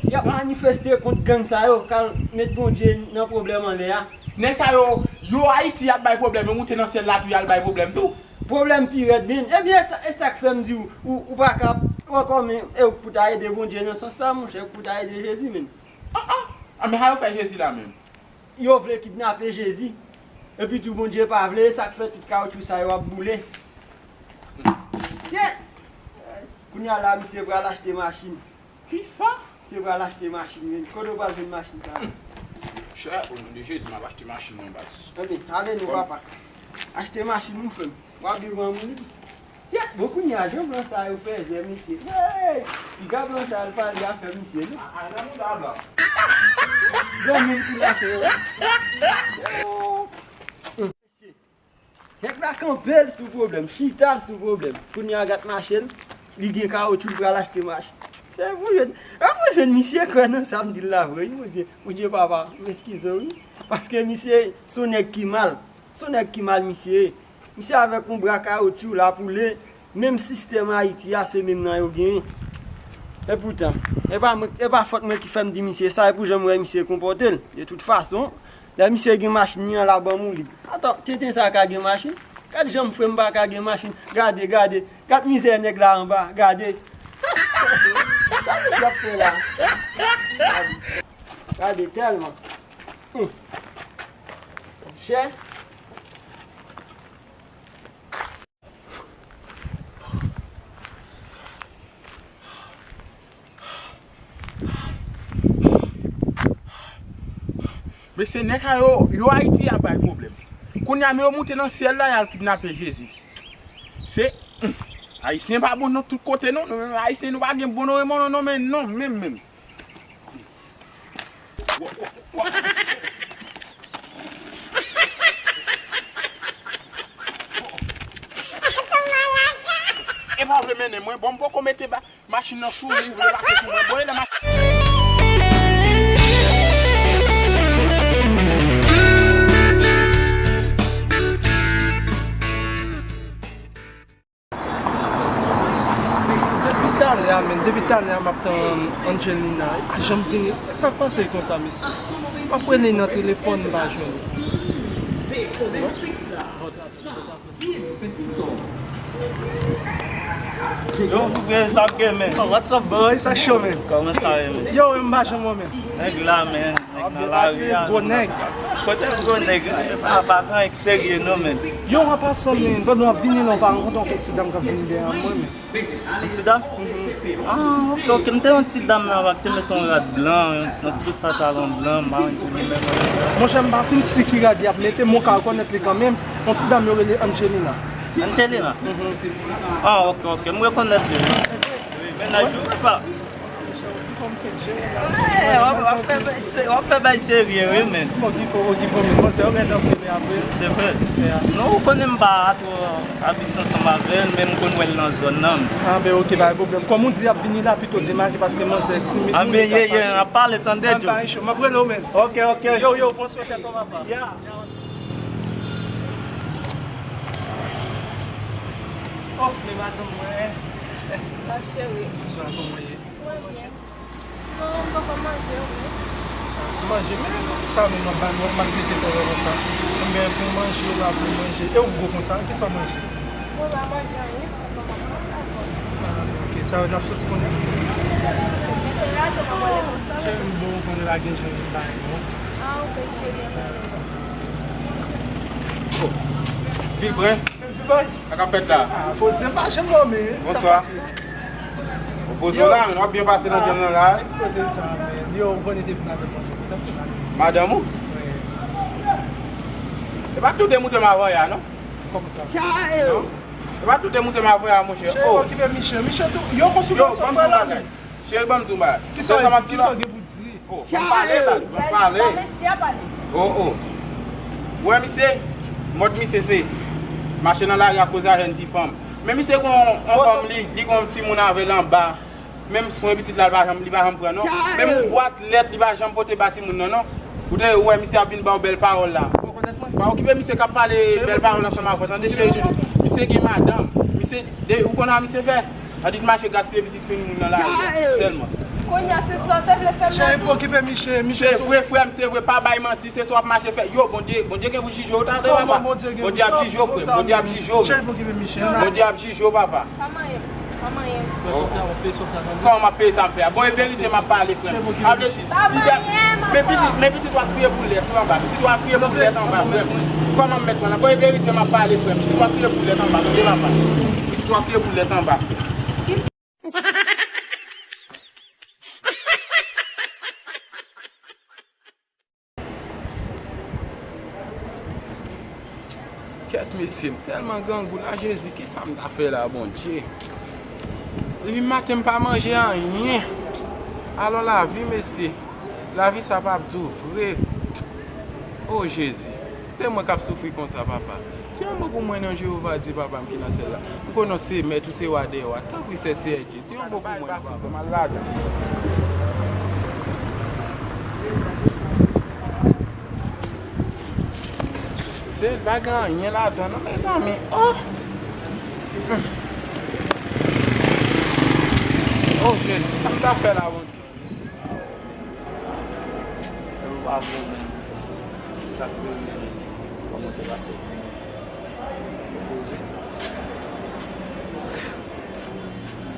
Y ap manifeste kont gang sa yo, k al met Bondye nan pwoblèm anlè a. Nèg sa yo, yo Ayiti y ap bay pwoblèm, yo moute nan syèl la tou, y al bay pwoblèm tou. Pwoblèm pi rèd, men. Ebyen, e sa, e sa k fè m di w, ou, ou pa ka, ou ankò, men, e ou k pou ta ede Bondye nan sans sa, monchè, ou k pou ta ede Jezi, men. Ah, ah. Ah, men sa yo fè Jezi la menm? Yo vle kidnape Jezi. Epi tou Bondye pa vle, e sa k fè tout kawotchou sa yo ap boule. Tye! Kounye a la, misye pral achte machin. Kisa? Misye pral achte machin, men. Kote w pral jwenn machin sa? Chè, o non de Jezi, m ap achte machin nan, baz. Ebyen, ale non, papa. Achte machin nou, frè m. W ap viv an moun. Sye, bon, kounye a, jan blan sa yo fèzè, mesye. Hey! Piga blan sa yo pale afè misye, non? A, a, nan mouda blan. Dòmi l pou l afè yo. Mesye, nèg la kanpe l sou pwoblèm, chita l sou pwoblèm. Kounye a, gad mache l, li gen kawotchou, l pral achte machin. Se pou jwenn, se pou jwenn misye kwè nan sa m di l la vre, wi, Bondye, Bondye papa, m eskize w, wi. Paske misye, se yon nèg ki mal. Se yon nèg ki mal misye ye. Misye avèk yon bra kawotchou la pou li, menm sistèm Ayiti a, se menm nan yo genyen. Epoutan, e pa mwen, e pa fòt mwen ki fè m di misye sa, e pou jan m wè misye konpòte l. De tout fason, lè misye gen machin li an la, ban m ou li. Atò, tenten sa ka gen machin? Gad jan m fre m pa ka gen machin. Gade, gade, gad mizè nèg la anba, gade. Sa misye ap fè la? Gade, gade tèlman. Hum. Chè. Mesye, nèg sa yo, yo Ayiti y ap bay pwoblèm. Kounye a, men yo moute nan syèl la, y al kidnape Jezi. Se, hmm, Ayisyen pa bon nan tout kote, non. Nou menm Ayisyen, nou pa gen bon nan non, non, men non, menm, menm. E pa vle mennen mwen, bon, m poko mete ba-, machin nan sou li, vle pase sou mwen. Bon, e nan machin. Depi talè a, men, depi talè a, m ap tann Angelina. Li pa janm vini. Sa k pase l konsa, mesye? M ap rele nan telefòn, m pa jwenn li. Yo, frè, sa k gen, men? Oh, what's up, boy? Sa cho, men? Kòman sa ye, men? Yo, m pa janm wè, men. Nèg la, men. Nèg nan lari a, gwo nèg. Kote gwo nèg? Pa, pa gen anyen k serye non, men. Yo, an pasan, men, pandan w ap vini la, w pa rankontre yon ti dam k ap vini dèyè mwen, men. Yon ti dam? Mhm. Ah, ok, ok. M te yon ti dam la, ki te met yon rad blan, yon, yon ti bout pantalon blan, m pa konn si li menm. Monchè, m pa fin si ki rad y ap mete, men w ka rekonèt li kanmenm. Yon ti dam yo rele Angelina. Angelina? Mhm. Ah, ok, ok. M rekonèt li. Wi, mennaj ou, pa? Eh, w ap, w ap fè bay se-, w ap fè bay serye, wi, men. Bon, ki fo, ki fo, men. Bon, se yo gen tan premye apre. Se vre. Yeah. Non, ou konnen m pa twò abitye ansanm avè l, men m konn wè l nan zòn nan. Ah, ben, ok, pa gen pwoblèm. Kòm ou di, y ap vini la, pito demache, paske manzè timid. Ah, men, ye, ye, n ap pale, tande, Djo. Ah, pa gen cho. M ap rele w, men. Ok, ok. Yo, yo, pran swen tèt ou, papa. Yeah. Oh, men madanm mwen. Sa, cheri. Bonswa, kòman w ye? Mwen byen. Non, m poko manje, ou menm? Manje, men sa menm, m ap ba nou, m ap rete tande konsa. M gen pou manje, ou pa pou manje. E ou gwo konsa, kisa w manje? Mwen pa manje anyen, sa kòman, kòman sa va? Ah, ok, sa yo n ap soti konnen. Mete la, te kòman konsa? Cheri m, bon, ou konnen pa gen jan m bay, non. Ah, ok, cheri, ok. Vibren. Ti bòy. Sa k ap fèt la? Ah, poze m pa janm dòmi. Bonswa. Sa pase? Ou poze w la, men w ap byen pase nan djòm nan la, wi. Poze sa, men. Yo, ou konnen depi madanm mwen fè, madanm ou? Wi. E pa tout te moute m avanyè a, non? Kòman sa? Non? E pa tout te moute m avanyè a, monchè. Cheri, oh, okipe Michel. Michel tou, yo konn sou yo, banm tou bagay. Cheri, ban m di w bagay. Kisa w di? Kisa w gen pou di? Oh, ban m pale, baz, ban m pale. Oh, oh. Ou wè misye? Mòd misye se mache nan lari a koze a jèn ti fanm. Men misye gon yon fanm li, li gon timoun avè l anba. Menm swen pitit la, li pa janm, li pa janm pran, non. Menm yon bwat lèt, li pa janm pote ba timoun nan, non. Ou te, ou wè misye ap vin ba w bèl pawòl la. Pa okipe misye k ap pale bèl pawòl ansanm avè w, tande, cheri, cheri. Misye gen madanm. Misye, de, ou konn sa misye fè? Sa di l mache gaspiye pitit fin moun nan lari a sèlman. Kounye a, se sa w te vle fè m nan tou. Cheri, pa okipe misye, misye. Se vre, frè m, se vre, pa bay manti, se sa w ap mache fè. Yo, Bondye, Bondye gen pou jije w, tande, papa. Bondye ap jije w, frè m, Bondye ap jije w. Cheri, pa okipe misye. Bondye ap jije w, papa. Pa manyen m, pa manyen m. Kòman m ap peye sa m fè a? Bon, e verite m ap pale, frè m. Sa vle di, ti dèt, men pitit, men pitit w ap kriye pou lèt anba. Pitit w ap kriye pou lèt anba, frè m. Kòman m mèt pran nan? Bon, e verite m ap pale, frè m. Pitit w ap kriye pou lèt anba, tande, papa. Pitit w ap kriye pou lèt anba, frè m. Kèt mesye, m tèlman grangou la, Jezi, kisa m ta fè la, Bondye? Depi maten m pa manje anyen. Alò lavi, mesye, lavi sa p ap di w vre. O Jezi, se mwen k ap soufri konsa, papa. Di yon mo pou mwen non, Jewova Dye, papa m ki nan syèl la. M konnen w se mèt, ou se wa dè wa. Tanpri, Sè, Seyè Dye. Di yon mo pou mwen, papa. Se pa gen anyen ladan non, mezanmi. Oh! Oh, Jezi, sa m ta fè la, Bondye? Lè m pa bon menm, sa k rele m, kòman te pase pou mwen? Poze.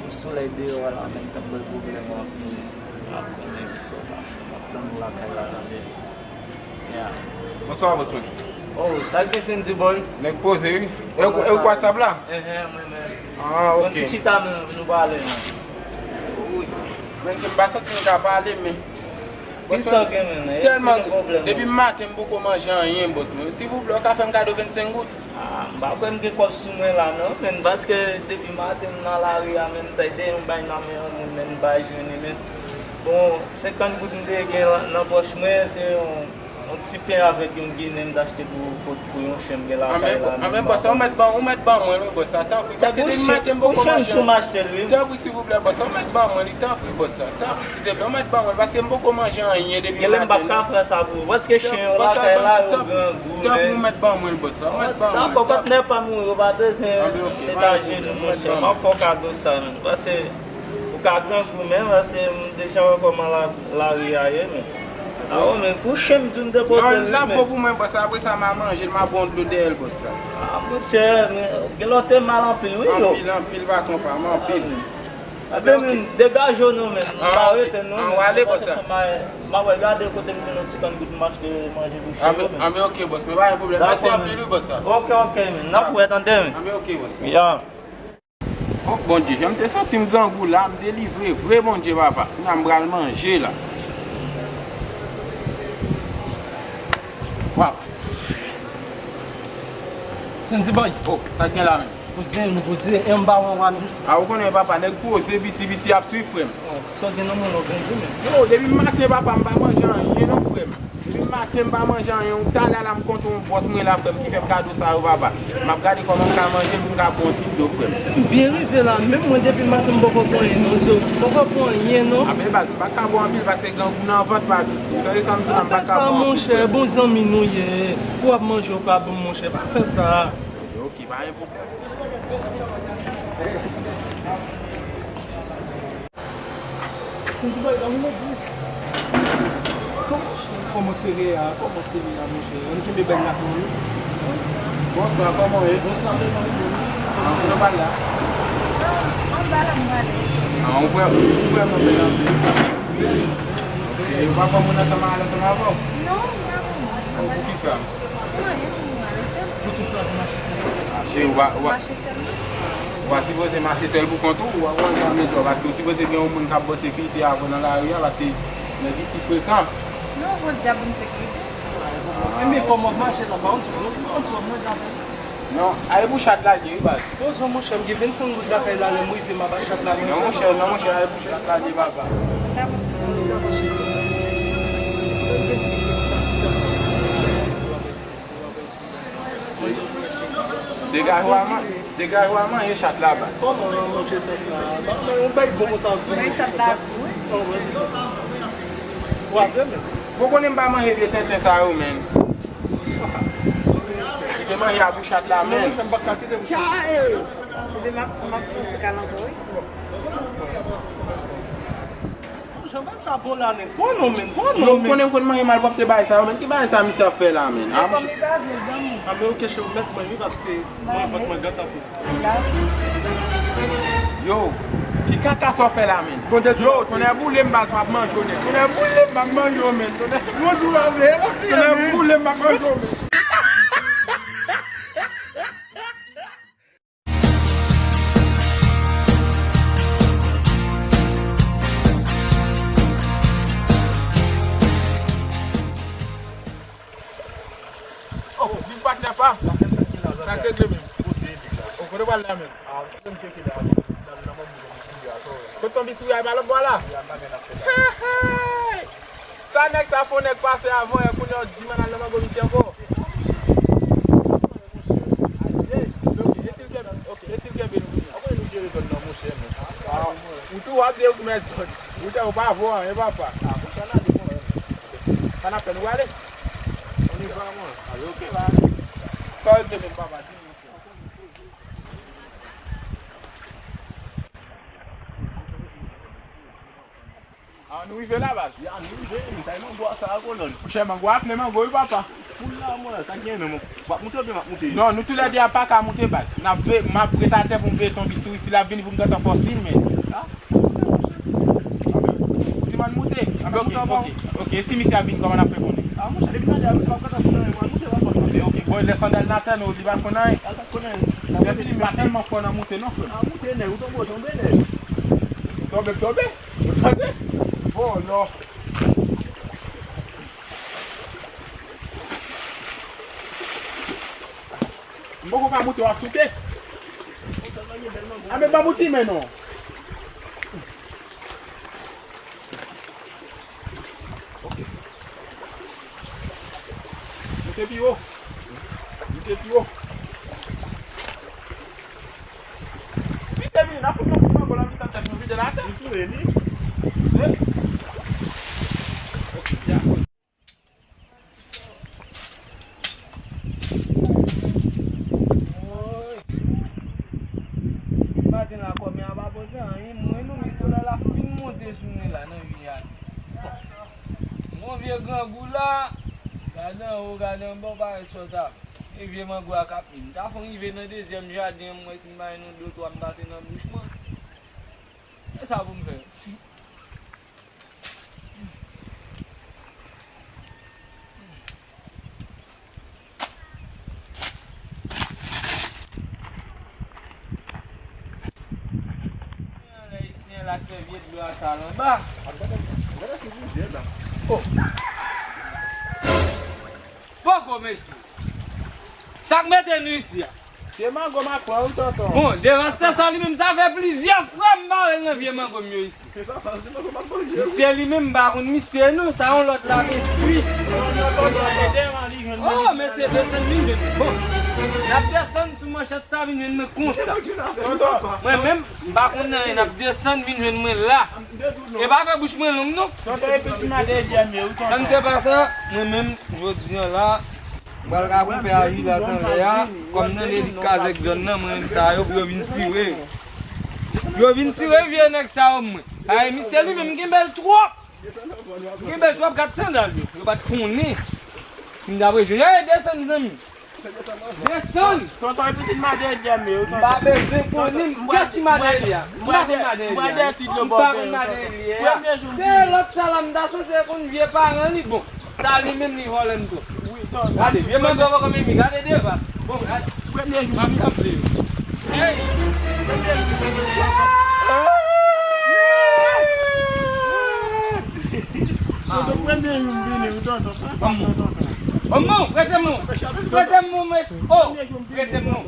Yon solèy deyò a la menm k ap bay pwoblèm anpil. M pa konnen kisa w ka fè. M ap tann ou lakay la, tande. Yeah. Bonswa, bòs mwen. Oh, sa k gen, Sendy Boy? Nèg poze, wi. E ou, e ou k WhatsApp la? Enhen, mwen menm. Ah, ok. Yon ti chita, men, nou pale, non. Wi. Men ke m pa santi m ka pale, men. Kisa w gen, men? Tèlman, depi maten m poko manje anyen, bòs mwen. Silvouplè, ou ka fè m kado vennsenk goud? Ah, m pa kwè m gen kòb sou mwen la non, men paske depi maten m nan lari a, men m ta dèyè yon bay nan men yon moun, men m pa jwenn li, men. Bon, senkant goud m te gen nan, nan pòch mwen, se yon, yon ti pen avèk yon ginen m t achte pou, pou, pou yon chen m gen lakay la. Anben, bòs, ou mèt ban, ou mèt ban mwen, wi, bòs, tanpri, paske depi maten m poko manje anyen. Tanpri, silvouplè, bòs, ou mèt ban mwen li, tanpri, bòs, tanpri, silvouplè, ou mèt ban mwen li, paske m poko manje anyen depi maten non. Genlè m p ap ka fè sa pou ou, paske chen yo lakay la, yo grangou. Tanpri, ou mèt ban mwen l, bòs. Ou mèt ban mwen l. Dakò, patnè pa m, ou yo pa bezwen etaje nou, monchè. M ap fè w kado sa, menm. Paske ou ka grangou, menm, paske m deja wè kòman la, lari a ye, menm. Awo, men, pou chen m di m te pote l, men. Yon lap bon pou mwen, bòs. Apre sa, m a manje l, m a bon dlo dèyè l, bòs. Ah, monchè, men, gen lòt te mal anpil, wi, yo. Anpil, anpil, patwon pa m, anpil. Ebyen, men, degaje w non, men. M pa rete, non, men. An, w ale, bòs. M a wè, gade kote m jwenn yon senkant goud m achte manje pou chen yo, men. Anben, ok, bòs, men pa gen pwoblèm. Mèsi anpil, wi, bòs. Ok, ok, men. N ap wè, tande, men. Anben, ok, bòs. Ya. Oh, Bondye, jan m te santi m grangou la, m delivre vre, Bondye, papa. Kounye a m pral manje la. Waw. Sendy Boy. Oh, sa k gen la menm? Poze, nou poze, e m pa wè w wan. A, ou konnen papa, nèg poze, piti, piti ap swiv, frè m. Oh, sa w gen nan men w la, w grangou menm. Yo, depi maten, papa, m pa manje anyen non, frè m. Depi maten, m pa manje anyen, ou talè la, m kontre yon bòs mwen la, frè m, ki fè m kado sa yo, papa. M ap gade kòman m ka manje pou m ka pran yon ti dlo, frè m. Si m byen rive la, menm mwen, depi maten, m poko pran anyen non, so, m poko pran anyen non. A, men baz, m pa ka bwè anpil, paske grangou nan vant pa dous. Ou tande sa m di la, m pa ka bwè anpil, frè m. Pa fè sa, monchè, bon zanmi nou ye. Ou ap manje, ou pa ban m, monchè, pa fè sa. Ok, pa gen pwoblèm. Sendy Boy, ban m yon di. Kòman se ye a? Kòman se ye a, monchè? Ann kenbe bèl la pou nou. Bonswa, kòman w ye? Bonswa, mèsi. Ah, kote w pral la? Ah, anba la m prale. Ah, ou vrè, ou vrèman bèl anpil. Ok, ou pa pran moun ansanm ale ansanm avè w? Non, m pa pran moun. Poukisa? Pou anyen, pou mwen, mesye. Jis yon chwa pou mache sou wout. A, Che, ou pa, ou pa, mache sèl. Ou pa sipoze mache sèl pou kont ou, ou pa konn sa met ou, paske ou sipoze gen yon moun k ap bò sekirite avè w nan lari a, paske nèg isi frekan. Non, bon, dyab, m sekirite. Enben, kòman w ap mache la, pa yon ti, yon ti, yon ti, yon ti, Non, ale pou chat la, wi, baz. Poze w, monchè, m gen vennsenk goud lakay la, lè m rive, m ap ba chat la manje. Non, monchè, non, monchè, ale pou chat la, papa. Degaje w a man-, degaje w a manje chat la, baz. Kòman w manje chat la? Ba mwen yon bèy bon konsa, w di. Manje chat la, wi. Ou a vle menm? Bon, konnen m pa manje vye tenten sa yo, menn. Kite manje a pou chat la, menm. Epi m ap, m ap pran ti kal ankò, wi. Jan bagay sa bon la, menm. Pran non, menm. Pran non, menm. Konnen m konn manje malpwòpte bagay sa yo, menm. Ki bagay sa misye ap fè la, menm? Ah, monchè. Anben, oke, cheri, ou mèt mwen, wi, paske mwen, vant mwen gate anpil. Yo, ki kaka sa w fè la, menm? Yo, tonnè boule m, baz, m ap manje w nèt. Tonnè boule m, m ap manje w, menm. Tonnè. Tonnè boule m, m ap manje w, menm. Oh, big patnè pa. Sa k regle menm? Oh, kote w pral la menm? Kote ton biswi a, pa lòt bò la? Hey, hey! Sa nèg sa fè yon nèg pase avan yè, kounye a w di m al nan mango misye ankò. Aye, ok, e si l kenbe, ok, e si l kenbe nou kounye a? Ou konnen nou jere zòn nan, monchè, men. Ah, ou tou w ap de ou ki mèt zòn. Ou te ou pa vo anyen, papa. Ah, monchè, n ale, monchè. Sa n ap fè, nou prale? On y va, mwen. Ah, ok, ba. Sa w te menm, papa, di m, monchè. Ah, nou rive la, baz. Ya, nou rive, sa e mango a sa a, kolòn. Monchè, mango a ple mango, wi, papa. Foul la, mwen, sa k gen, non, mwen. W ap moute oubyen m ap moute? Non, nou toulède a pa ka moute, baz. N ap ve-, m ap ret atè pou m veye ton biswi, si l ap vini pou m gentan fè w siy, men. Ah, monchè. Ti mòn moute. Anben, ok, ok, ok. E si misye ap vini, kòman n ap fè konnen? Ah, monchè, depi talè a, misye p ap gentan konn anyen, mwen, moute, papa. Anben, ok. Bon, lè sandal nan atè, nou, li pa konn anyen. Lè fini, m pa tèlman fò nan moute non, frè m. Ah, moute, nèg, ou tonbe, ou tonbe, nèg. Tonbe, tonbe. Ou tande? Vòlò. M poko ka moute, w ap soute. Anben, ban m yon ti men non. Ok. Moute pi wo. Moute pi wo. Misye vini, n a fout yon kout mango nan mitan tèt nou, vide l atè. Li touye li. Eh. Ok, dakò. Woy. Maten la, kòmè a pa pote anyen. Mwen, non, men solèy la fin monte sou mwen la, nan vi a. Bon, vye grangou la, gade anwo, gade anba, w pa wè sa w ta fè. E vye mango a k ap mi. M ta fon rive nan dezyèm jaden an, m wè si m pa jwenn yon de twa m pase nan bouch mwen. E sa pou m fè? Lè isi an la k fè vye dlo a sal anba. Gade si plizyè la. Oh. Poko, mesye. Sa k mete nou isi a? Se mango m ap pran wi, tonton. Bon, devan sa, sa li menm, sa fè plizyè fwa m pa wè l nan vye mango m yo isi. Se pa fòseman kòman manje. Misye li menm, m pa konn misye non, sa yon lòt lapespri. Oh, mesye, desann vin jwenn mwen. Bon, n ap desann sou manchèt sa, vin jwenn mwen konsa. Mwen menm, m pa konn anyen, n ap desann vin jwenn mwen la. E pa fè bouch mwen long non. Sa n se pa sa, mwen menm, jodi an la, m pral ka pran fè a ri la san lè a, kòm nan lelit kazèk zòn nan, mwen menm sa yo, pou yo vin tire. Pou yo vin tire vye nèg sa yo mwen. Ay, misye li menm, m kenbe l twòp. M kenbe l twòp, gad sandal yo. Yo pa t konnen. Si m ta prejwe, yo desann, zanmi. Desann. Tonton, e pitit maten e dènye yo, tonton. M pa bezwen konnen. Kiyès ki maten li a? M pa konn maten li a. M pa konn maten li a. Se lòt sa la, m ta sanse konn vye paran li, bon. Sa li menm li vòlè m tou. Gade, vye mango poko menm, gade devas. Bon, gade. Premye jou m sanble yo. Hey! Premye jou m vini. Tonton, premye jou m vini, wi, tonton. Pran sa m nan, tonton. Manman, prete m non. Prete m non, mes. Oh, prete m non.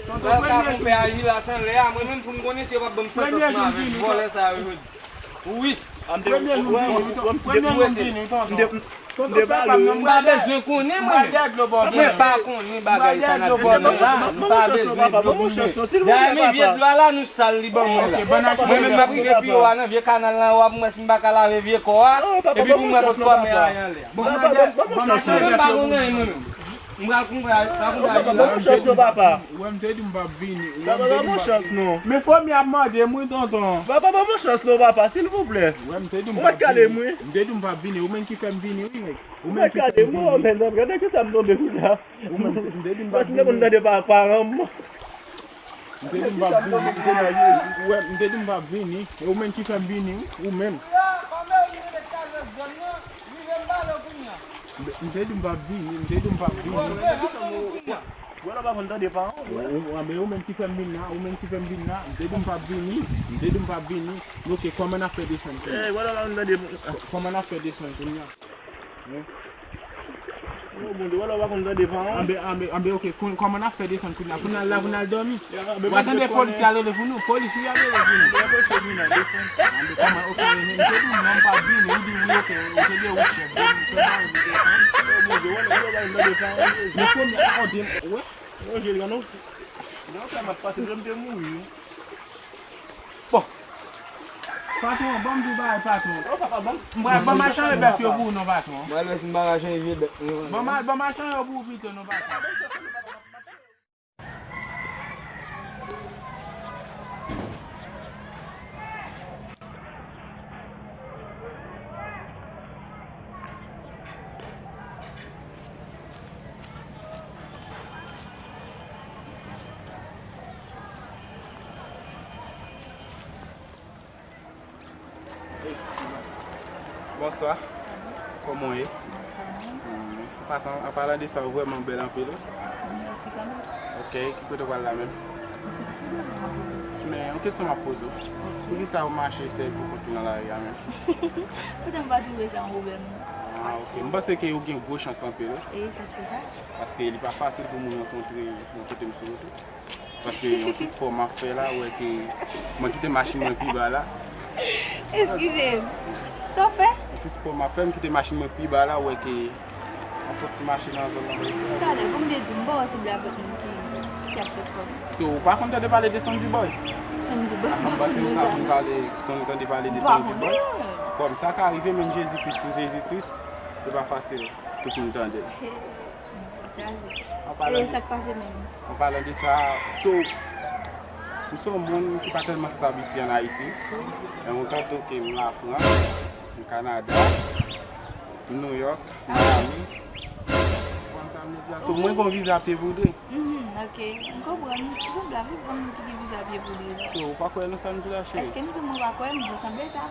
Tonton, premye jou m vini. Mwen menm pou m konnen si yo p ap ban m santans nan avèk vòlè sa yo jodi. Wi. Premye jou m vini, wi, tonton. Premye jou m vini, tonton. Tonton, fè pa m non, m pa bezwen konnen mwen menm. Mwen pa konnen bagay sa n ap di la. M pa bezwen dlo pou mwen. Dayè, men vye dlo a la, nou sal li ban mwen la. Mwen menm, m ap rive pi wo a nan vye kanal la, w ap mwen si m pa ka lave vye kò a. Epi pou mwen pot kò mè a anlè. Mwen menm pa konnen mwen menm. M pral konprann, pral konprann. Papa, ban mwen chans non, papa. Ou wè, m te di m p ap vini. Papa, ban mwen chans non. Men fomi ap mande m wi, tonton. Papa, ban mwen chans non, papa, silvouplè. Ou wè, m te di m p ap vini. Ou mèt kale m wi. M te di m p ap vini. Ou menm ki fè m vini wi, nèg. Ou mèt kale m wi, mezanmi, gade kisa m tonbe kounye a. Ou menm, m te di m p ap vini. Paske m te konn tande pa paran m. M te di m p ap vini. M te di, ou wè, m te di m p ap vini. E ou menm ki fè m vini wi. Ou menm. M te di m p ap vini, m te di m p ap vini. Wè la pa konn tande pa an. Ou, ou, men ou menm ki fè m vin la, ou menm ki fè m vin la. M te di m p ap vini, m te di m p ap vini. Men oke, kòman n ap fè desann kounye a? Wè la pa konn tande. Kòman n ap fè desann kounye a? Hein? Oh, Bondye, wè la pa konn tande pa an. Anben, anben, anben, oke, kòman n ap fè desann kounye a? Pou n al la, pou n al dòmi? W a tande polis y a rele pou nou. Polis wi y a rele pou nou. Anben kòman, oke, m te di w non, m p ap vini, ou di wi, oke, ou te di wi chèf. Men premye a ode m, wè. Bon. Patwon, ban m di w bagay, patwon. M pral ban machann yo bèf yo pou ou non, patwon. Mwen wè si m pa ka chanje bèf mwen. Ban ma-, ban machann yo pou ou pito non, patwon. Bonswa. Kòman w ye? An pasan, an palan de sa, ou vrèman bèl anpil, wi. Mèsi kanmenm. Oke, ki kote w pral la menm? Men, yon kesyon m ap poze w. Poukisa w mache sèl pou kont ou nan lari a menm? Poutèt m pa twouve sa yon pwoblèm. Ah, oke. M panse ke ou gen gwo chans anpil, wi. E sa k fè sa? Paske li pa fasil pou moun rankontre yon kote m sou wout ou. Paske yon ti spò m ap fè la, ou wè ke mwen kite machin mwen pi ba la. Eskize m. Sa w fè? Yon ti spò m ap fè, m kite machin mwen pi ba la, ou wè ke m ap fè ti mache nan zòn nan, mwen isi. Talè, kòm m te di w, m pa wè w sanble avèk moun ki, ki ap fè spò. So, ou pa konn tande pale de Sandy Boy? Sandy Boy, ah, m pa konn sa. Ou pa konn tande pale de Sandy Boy? Kòm sa ka rive, menm Jezi Kris pou Jezi Kris, se pa fasil tout moun tande l. Chaje. An palan de, e sa k pase menm? An palan de sa, so, m se yon moun ki pa tèlman stab isi ann Ayiti. Gen lontan tou ke m Lafrans, m Kanada, m Nouyòk, Miami. Ou konprann sa m vle di a? So, mwen gen yon viza pye poudre. Mhm, ok. M konprann. Ou sanble avèk zanmi ki gen viza pye poudre. So, ou pa kwè nan sa m di w la, cheri? Èske m di w mwen pa kwè? M di w sanble sa.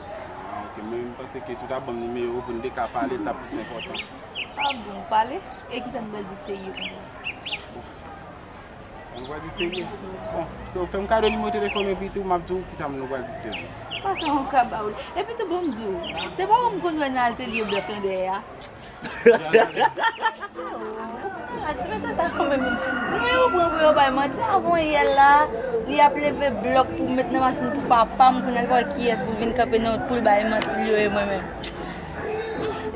Ah, ok. Men m panse ke si w ta ban m nimewo w pou n te ka pale, l t ap plis enpòtan. Ah bon, pale? E kisa nou pral di k serye konsa? Bon. Sa nou pral di serye? Bon, so, fè m kado nimewo telefòn epi tou, m ap di w kisa nou pral di serye. Pa ka yon ka ba w. Epi tou, bon, m di w, se pa ou m konn wè nan atelye blòk lan dèyè a. Ah, ti mesye sa kanmenm. Mwen yo pran pou yo bay manti. Avan yè la, li ap leve blòk pou met nan machin pou papa m, kounye a l pa wè kiyès pou l vin kanpe nan wout pou l bay manti, li yo e mwen menm.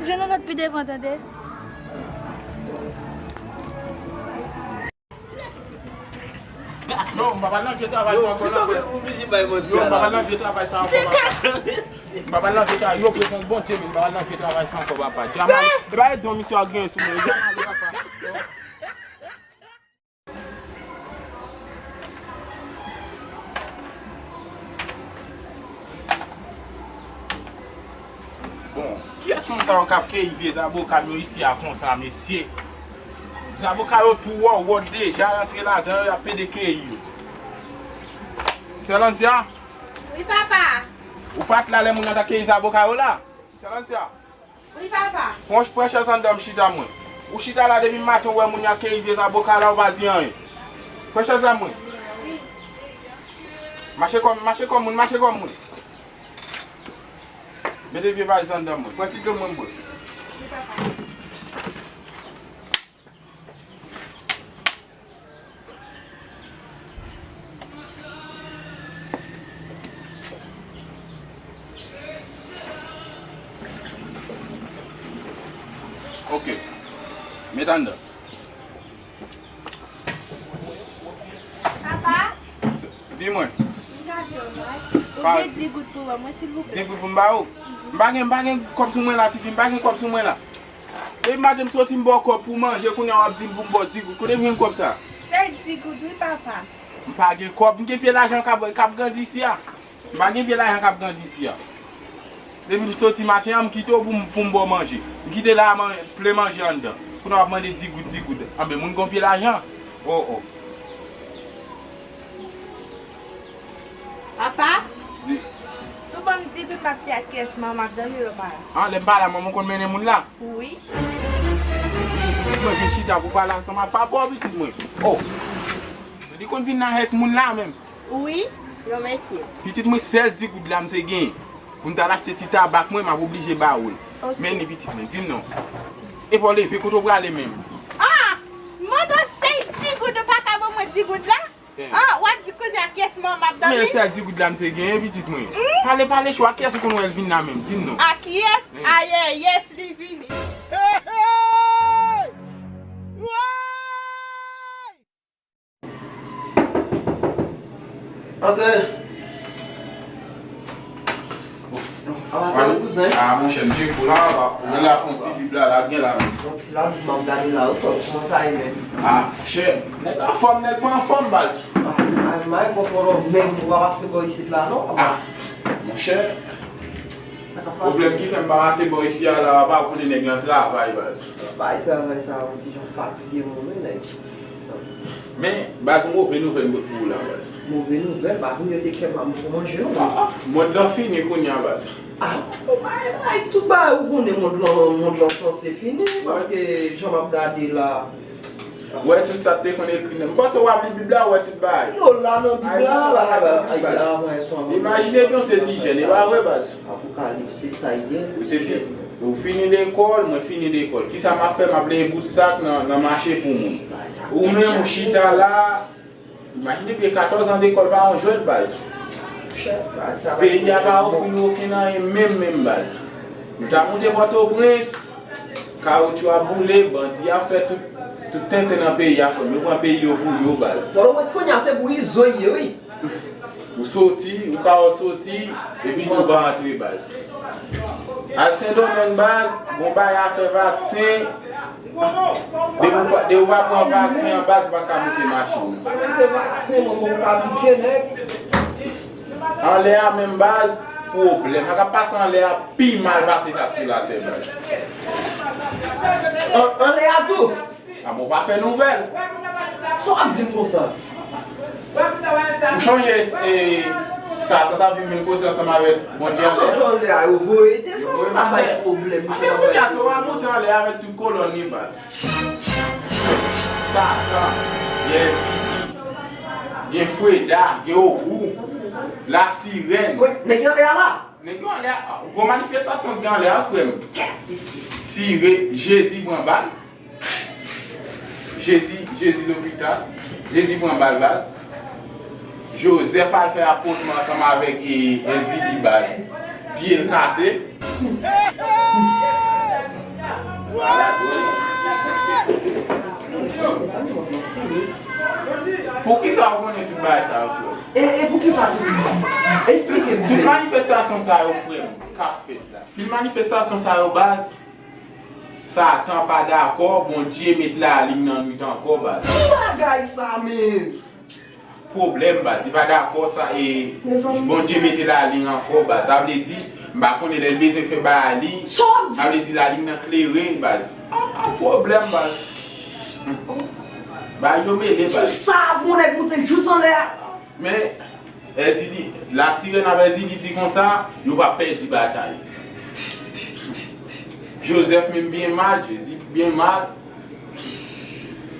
Jwenn yon lòt pi devan, tande. Non, m pa pral nan vye travay sa ankò non, frè. Yo, m pa pral nan vye travay sa ankò, papa. M pa pral nan vye travay, yo, prezans Bondye, men m pa pral nan vye travay sa ankò, papa. Djamale, e pa edon misye a genyen sou mwen, Djamale, papa. Bon, kiyès moun sa yo k ap keyi vye zaboka yo isi a konsa, mesye? Zaboka yo tou wòwòt deja, rantre ladan yo, y ap pede keyi yo. Sè Lansia? Wi, papa. Ou pa t la lè moun nan t ap keyi zaboka yo la? Sè Lansia? Wi, papa. Pran, pran chèz anndan, m chita mwen. Ou chita la depi maten, ou wè moun y ap keyi vye zaboka la, ou pa di anyen. Pran chèz la mwen. Wi. Mache kòm, mache kòm moun, mache kòm moun. Mete vye valiz anndan mwen. Pran ti dlo mwen bwè. Wi, papa. Ok. Met anndan. Papa. Di mwen. M gade w la. Ou gen di goud pou ban mwen, silvouplè? Di goud pou m ba ou? M pa gen, m pa gen kòb sou mwen la, tifi, m pa gen kòb sou mwen la. Depi maten m soti m ba w kòb pou manje, kounye a w ap di m pou m ba w di goud. Kote m jwenn kòb sa? Se di goud wi, papa. M pa gen kòb, m gen vye lajan k ap, k ap grandi isi a. M pa gen vye lajan k ap grandi isi a. Depi m soti maten an, m kite w pou m, pou m ba w manje. M kite la a man-, plen manje anndan. Kounye a w ap mande di goud, di goud. Anben, moun gon pye lajan. Oh, oh. Papa, si w ban m di goud, m ap di a kiyès manman m ap dòmi lè w pa la. Ah, lè m pa la, manman w konn mennen moun la? Wi. Pitit mwen, vin chita pou pale ansanm ak papa w, pitit mwen. Oh! Li konn vin avèk moun la menm. Wi, yon mesye. Pitit mwen, sèl di goud la m te gen pou m t al achte ti tabak mwen, m ap oblije ba ou l. Ok. Men li, pitit mwen, di m non. Epa w leve, kote w prale menm? Ah! Mande w sèl di goud, ou pa ka ban mwen di goud la? Eh. Ah, w ap di kounye a kiyès manman m ap dòmi? Men sèl di goud la m te genyen, pitit mwen. Hmm? Pale, pale cho, a kiyès ou konn wè l vin la menm? Di m non. A kiyès? Eh. Ayè, yes, li vini. Hey, hey! Woy! Antre. Avanse wi kouzen. Ah, monchè, m tcheke w la, papa. Ou wè la, fè yon ti bib la, la gen la menm. Yon ti la, m ap gade la, wi, frè, kòman sa ye menm? Ah, monchè, nèg anfòm, nèg pa anfòm, baz. Ah, ah, m pa konprann menm, ou pa pase bò isit la, non? Ah, monchè, sa k ap pase? Pwoblèm ki fè m pa pase bò isi a la, papa, ou konnen nèg lan travay, baz. Bay travay sa, yon ti jan fatige moun, wi, nèg. Men, baz, move nouvèl m pot pou ou la, baz. Move nouvèl, baz, m rete kè pa m pou manje, non. Ah, ah, mond lan fini kounye a, baz. Ah, ou bay, bay, tout bagay, ou konnen mond lan, mond lan sanse fini, paske jan m ap gade la. Ou wè tout sa te konn ekri nan. M panse w ap li Bib la, ou wè tout bagay. Yo la nan Bib la, la, la, la, avan yè swa. Imajine byen w se ti jèn, e pa vre, baz. Apokalips, se sa l ye. Ou se ti, ou fini lekòl, mwen fini lekòl. Kisa m ap fè? M ap leye bout sak nan, nan mache pou moun. Ou menm, ou chita la, imajine pye katòz an lekòl pa yon jwèt, baz. Peyi a pa ofri nou okenn anyen menm, menm, baz. Nou ta moute Pòtoprens, kawotchou ap boule, bandi ap fè tout, tout tenten nan peyi a, frè m. Yo pran peyi yo pou yo, baz. Pòtoprens kounye a se pou Izo ye, wi. Ou soti, ou ka wè w soti, epi tou w pa antre, baz. Al Sendomeng, baz, gon bagay a fè vaksen. Depi w pa, depi w pa pran vaksen an, baz, ou pa ka moute machin nan. Se vaksen, mwen, mwen pa pike, nèg. Anlè a menm, baz, pwoblèm. Sa k ap pase anlè a pi mal pase sa k sou latè, baz. An-, anlè a tou? A bon, pa fè nouvèl. Sa w ap di m konsa? Ou chonje, e, Satan t ap vin menm kote ansanm avèk Bondye anlè a? Sa monte anlè a, yo voye desann, pa bay pwoblèm. Anben kounye a, Towa monte anlè avèk tout kolòn li, baz. Satan, Bèlzili, gen Freda, gen Ogou, Lasirèn. Nèg yo anlè a la? Nèg yo anlè a, gwo manifestasyon k gen anlè a, frè m. Tire, Jezi pran bal. Jezi, Jezi lopital. Jezi pran bal, baz. Jozèf al fè afwontman ansanm avèk, e, Èzili, baz. Pye l kase. Poukisa w konnen tout bagay sa yo, frè m? E, e poukisa tout? Esplike m. Tout manifestasyon sa yo, frè m, k ap fèt la. Tout manifestasyon sa yo, baz. Satan pa dakò, Bondye met lalin nan nwit ankò, baz. Ki bagay sa menm? Pwoblèm, baz. Li pa dakò sa, e Bondye mete lalin ankò, baz. Sa vle di, m pa konnen lè l bezwen fè bagay li. Sa w ap di? Sa vle di lalin nan klere, baz. An, an pwoblèm, baz. Bagay yo mele, baz. Ti sa ap yon nèg moute jous anlè a. Men, Èzili, Lasirèn avè Èzili di konsa, yo p ap pèdi batay. Joseph menm byen mal, Jezi byen mal.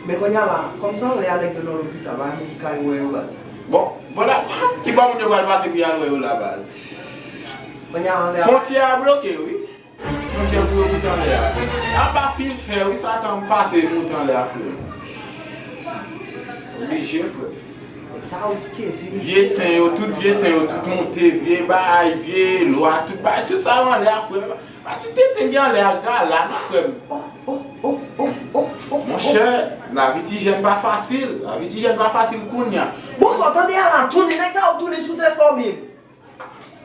Men kounye a la, kòm se anlè a nèg yo nan lopital, pa gen moun ki ka al wè yo baz. Bon, bon la, ki bò moun yo pral pase pou y al wè yo la baz? Kounye a anlè a. Fwontyè a bloke, wi. Fwontyè pou yo moute anlè a. Apa fil fè, wi, sa tan pase moute anlè a, frè m. Oblije, frè. Sa riske, vye sen yo, tout vye sen yo, tout moute, vye bay, vye lwa, tout bay, tout sa yo anlè a, frè m. Pati tenten gen anlè a gala, non, frè m. Oh, oh, oh, oh, oh, oh, oh. Monchè, lavi ti jèn pa fasil. Lavi ti jèn pa fasil kounye a. Bon, sa w tande a la, tounen, nèg sa yo tounen sou tè sa w menm.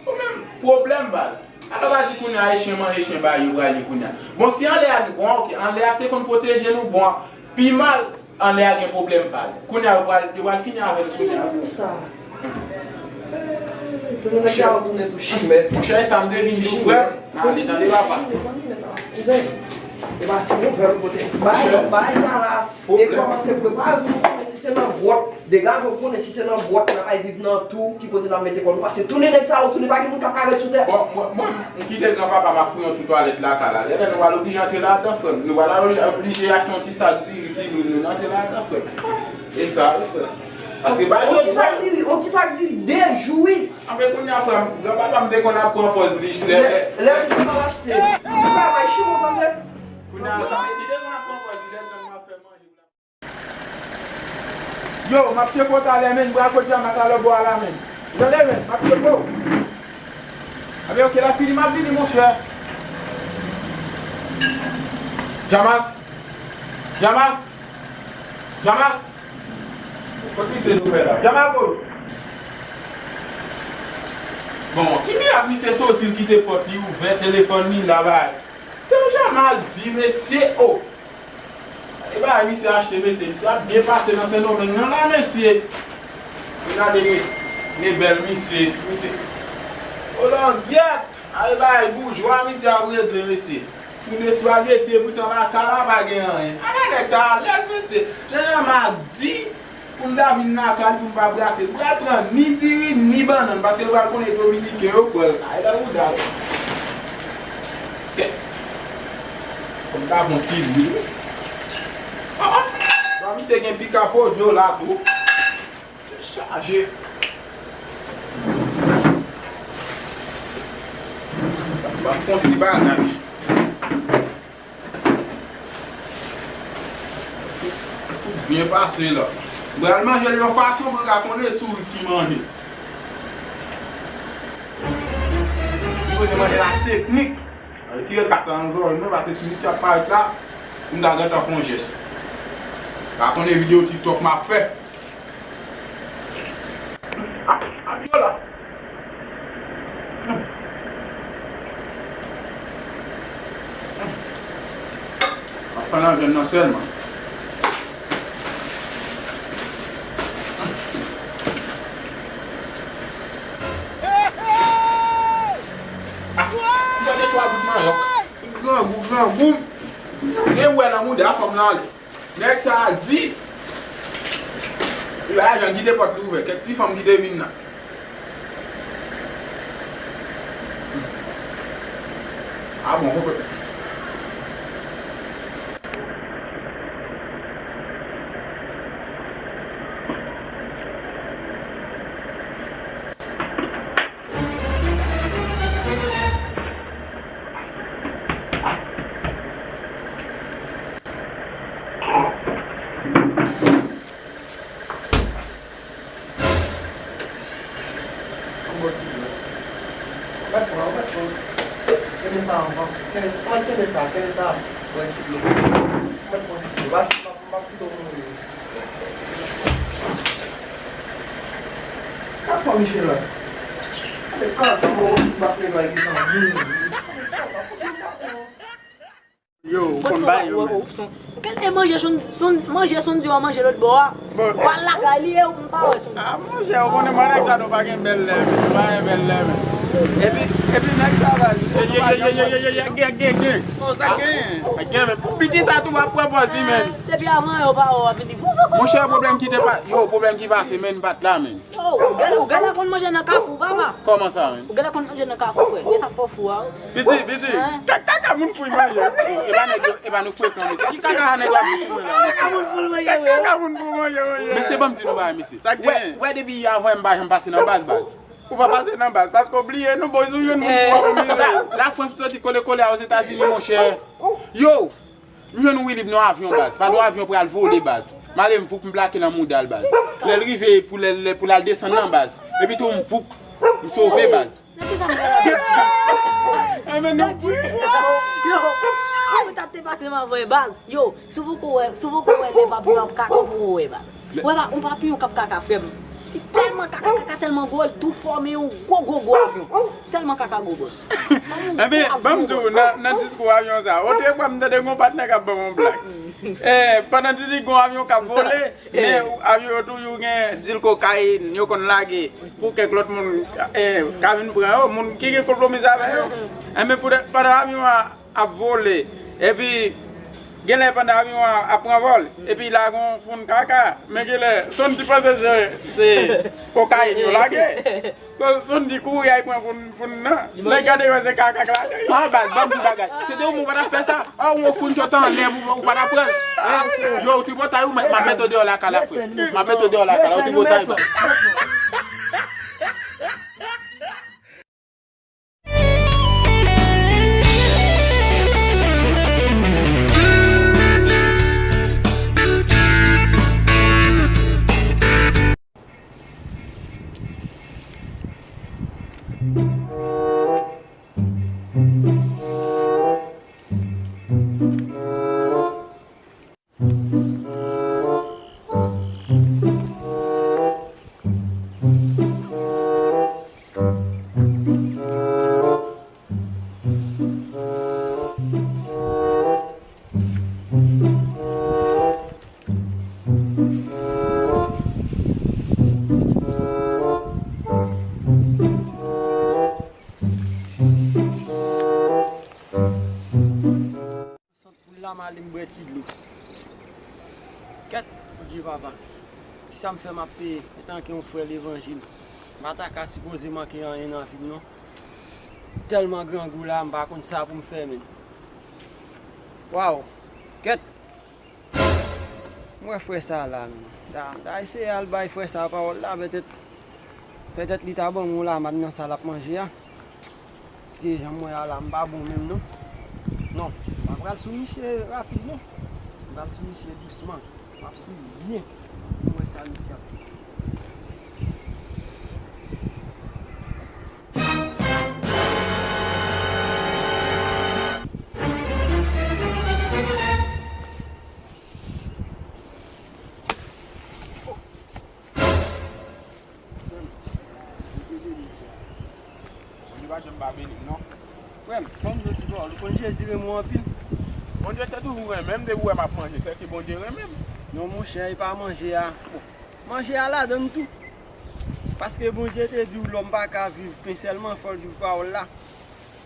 Ou menm, pwoblèm, baz. Alò, pa di kounye a, e chen manje, chen bay, yo prale kounye a. Bon, si anlè a li bon, ok, anlè a te konn pwoteje nou, bon, pi mal, anlè a gen pwoblèm pa l. Kounye a, yo pral, yo pral fini avè l kounye a. Ki moun sa? Tounen nèg sa yo tounen tou chimè. Monchè, e sa m te vin di w, frè m. Mezanmi, mezanmi, mezanmi. Kouzen, e pa ti nouvèl ou pote. Bay, bay sa la. E kòmanse prepare pou nou konnen si se nan gwòt. Degaje w konnen si se nan gwòt n ap al viv nan tou, ki kote n ap mete kò nou. Paske tounen nèg sa yo tounen, pa gen moun k ap parèt sou tè. Bon, mwen, mwen, m kite granpapa m ap fouye yon ti twalèt lakay la. Lè nou pral oblije antre ladan, frè m. Nou pral oblije achte yon ti sak diri, ti lwil, nou antre ladan, frè m. E sa, wi, frè m. Paske ba yo. Yon ti sak diri, yon ti sak diri, de jou, wi. Anben kounye a, frè m, granpapa m te konn ap pran pòz li, lè, lè, lè misye pa achte. Li pa bay chimo, tande. Kounye a, sa, li te konn ap pran pòz li, lè grann m ap fè manje. Yo, m ap tchepe w talè, menn, bra kote a, m ak alò bò a la, menn. Tande, menn, m ap tchepe w. Anben, ok, lè fini, m ap vini, monchè. Jamal. Jamal. Jamal. Kot misye nou fè la? Jamal, ko. Bon, ki mirak misye soti, l kite pòt li ouvè, telefòn li la, bay. Te Jamal di, mesye, o. E bay misye achte, mesye. Misye ap byen pase nan Sendomeng nan la, mesye. Regade, men, men bèl misye, misye. O langyèt! Ay bay boujwa, misye ap regle, mesye. Foun espageti, epoutan lakay la pa gen anyen. Ala nèg ta alèz, mesye. Jan Jamal di, pou m ta vin lakay pou m pa brase. M pral pran ni diri, ni bannann, paske l pral konnen Dominiken yo kwè l. Ay, lè ou dal. Kèt. Fò m ta pran ti lwil. Ah, ah. Bon, misye gen pika podyo la tou. Se chaje. M ap fè yon ti bagay. Fout byen pase la. M pral manje l yon fason pou l ka konnen si w ki manje. Li pote manje la teknik. Retire kat sa nan zòrèy mwen, paske si misye ap parèt la, m ta gentan fè yon jès. Pa konnen videyo TikTok m ap fè. Ah, ah, yo la. Hmm. Hmm. Ap pran nan vyann nan sèlman. Ah, m tande twa bout manyòk. Grangou, grangou. Gen wè nan mouda fanm nan ale. Nèg sa a di, li pa lajan kite pòt li ouvè, kèk ti fanm ki te vin nan. Ah bon, konprann. Mèt pran, mèt pran. Kenbe sa anvan. Kenbe, mèt kenbe sa, kenbe sa. Pran ti dlo. Mèt pran ti dlo. Pase, m ap, m ap kite w mouri. Sa k pran Michel la? Ale, kaka, bon, bat le bay ki tan. Yo, ou konn bay yo, men. Ou kèlke manje Son, Son, manje Sondy w ap manje lòt bò a. Bon. Ou al lakay li e ou m pa wè Sondy. Ah, monchè, ou konnen mwen nèg sa nou pa gen bèl lè, men. Nou pa gen bèl lè, men. Epi, epi nèg sa va, gen, gen, gen, gen, gen. Oh, sa gen. Gen, men piti sa tou w ap pran pòz li, men. Depi avan yo pa wè w ap vin di, monchè, pwoblèm ki te pa, yo, pwoblèm ki pase, men, m pa t la, men. Oh, ou genlè, ou genlè konn manje nan Kafou, papa. Kòman sa, men? Ou genlè konn manje nan Kafou, frè. Men sa fò fou a. Piti, piti. Hein? Ka-, kaka moun fouy manje. E pa nèg yo, e pa nou frekan, mesye. Ki kaka nèg yo ap di sou mwen la? Kaka moun fouy manje, wi. Kaka moun fouy manje, manje. Mesye, ban m di nou bagay, mesye. Sa k genyen? Wè, wè, depi avan m pa janm pase nan baz, baz. Ou pa pase nan baz, paske w bliye nou, boy, ou jwenn moun pou w ap anmire. La, Lafrans soti kole kole a Ozetazini, monchè. Yo, m jwenn Willy nan avyon, baz. Padon, avyon pral vole, baz. M ale, m vouk, m plake nan mouda l, baz. Lè l rive pou lè, lè pou l al desann nan, baz. Epi tou, m vouk, m sove, baz. Nan ki sa m pral ap di? Yo, ou ta te pase m avè baz. Yo, si w poko wè, si w poko wè lè papiyon ap kaka, w poko wè baz. Wè la, yon papiyon k ap kaka, frè m. Li tèlman kaka, kaka tèlman gwo, li tou fòme yon gwo, gwo, gwo avyon. Tèlman kaka gwo, bòs. Ebyen, ban m di w, nan, nan diskou avyon sa, otrefwa m tande yon patnè k ap ban m yon blag. Eh, pandan di li gon avyon k ap vole, men avyon yo toujou gen dil kokayin, yo konn lage pou kèk lòt moun, eh, ka vin pran yo, moun ki gen konpwomiz avè yo. Enben, pandan avyon an ap vole, epi genlè pandan avyon an ap pran vòl, epi la gon foun kaka, men genlè Sondy panse se, se kokayin yo lage. So, Sondy kouri al pran foun, foun nan. Nèg gade wè se kaka k lage. Ah, baz, ban m di bagay. Se te ou menm ou pa t ap fè sa. Ah, ou foun sot anlè, ou, ou pa t ap pran l. Hein? Yo, ou tripotay ou, m ap mete w deyò lakay la, frè. M ap mete w deyò lakay la, ou tripotay. Sant poul la, m ale m bwè ti dlo. Kèt, Bondye papa. Kisa m fè m ap peye? Antanke yon frè levanjil, m pa ta ka sipoze manke anyen nan vi m, non. Tèlman grangou la, m pa konn sa pou m fè, menm. Waw! Kèt! M wè frè sa a la, menm. M ta, m ta eseye al bay frè sa a pawòl la, petèt, petèt li ta ban m yon lamad nan sa l ap manje a. Paske jan m wè a la, m pa bon menm non. Non, m pa pral sou misye rapid non. M pral sou misye dousman. M ap swiv byen pou m wè sa misye ap fè. Bondye pa janm pa beni m non. Frè m, ban m di w ti pawòl. Ou konn Jezi renmen w anpil? Bondye te toujou renmen m, depi w wè m ap manje, sèke Bondye renmen m. Non, monchè, e pa manje a. Bon, manje a ladann tou. Paske Bondye te di w lòm pa ka viv pen sèlman, fò l viv pawòl la.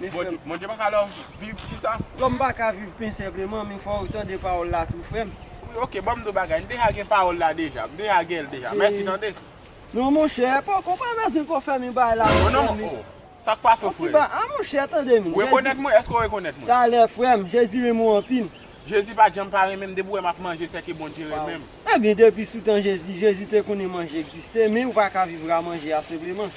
Men frè m, Bondye pa ka lè w viv kisa? Lòm pa ka viv pen senpleman, men fò w tande pawòl la tou, frè m. Wi, oke, ban m di w bagay. M deja gen pawòl la deja. M deja gen l deja. Mèsi, tande. Non, monchè, poko, pa bezwen ko fè m bagay la, monchè. Oh, non, oh. Sa k pase w, frè? Ah, monchè, tande m. Ou rekonèt mwen? Èske w rekonèt mwen? Talè, frè m, Jezi renmen w anpil. Jezi pa janm pa renmen m. Depi w wè m ap manje, sèke Bondye renmen m. Ebyen, depi sou tan Jezi, Jezi te konnen manje egziste, men ou pa ka viv ra manje a senpleman.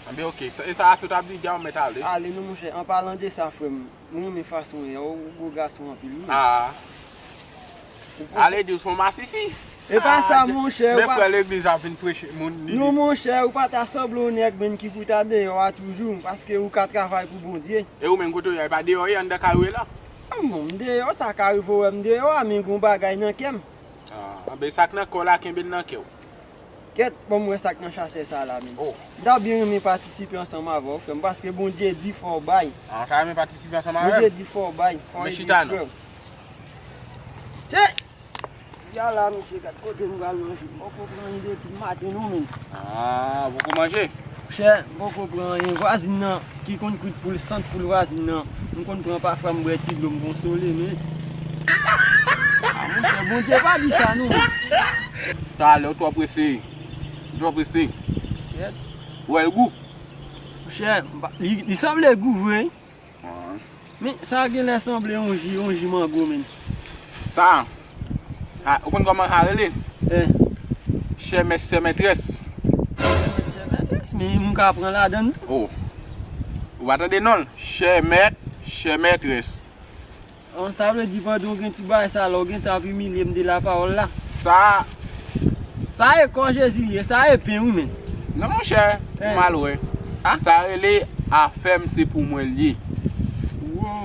Anben, oke. E sa, e sa w t ap di, dja w mèt ale. Ale non, monchè. An palan de sa, frè m, mwen renmen fason w ye a, ou gwo gason anpil, wi. Ah. Ale di w se yon masisi. E pa sa, monchè, men frè legliz ap vin preche moun. Non, monchè, ou pa ta sanble yon nèg menm ki pou ta deyò a toujou, paske ou ka travay pou Bondye. E ou menm kote w ye a, e pa deyò w ye, anndan kay ou ye la? Ah, bon, m deyò, sa ka rive w wè m deyò a, men gon bagay nan kè m. Ah, anben sa k nan kò w la, kenbe l nan kè w. Kèt, ban m wè sa k nan chasè sa la menm. Oh. M ta byen renmen patisipe ansanm avè w, frè m, paske Bondye di fò w bay. Ah, w ta renmen patisipe ansanm avè m? Bondye di fò w bay, fò w ede frè w. Se, ya la, mesye, gad kote m pral manje. M poko pran anyen depi maten non, menm. Ah, ou poko manje? Monchè, m poko pran anyen. Vwazin nan ki konn kwit poul, sant poul vwazin nan, m konn pran pafwa m bwè ti dlo m konsole, men. Ah, monchè, Bondye pa di sa non. Talè, ou twò prese. Ou twò prese. Kèt. Ou wè l gou? Monchè, m pa- li, li sanble gou vre. Ah. Men sa genlè sanble yon ji, yon ji mango, men. Sa, a, ou konn kòman sa rele? Eh. Chè mèt, chè mètrès. Chè mèt, chè mètrès, men m ka pran ladan l tou. Oh. Ou pa tande non l? Chè mèt, chè mètrès. An, sa vle di pandan w gen ti bagay sa la, w gentan ap imilye m de lapawòl la. Sa. Sa e kò Jezi li ye, sa e pen wi, men. Non, monchè, eh, ou mal wè. Ah? Sa rele afè m se pou mwen l ye. Wo.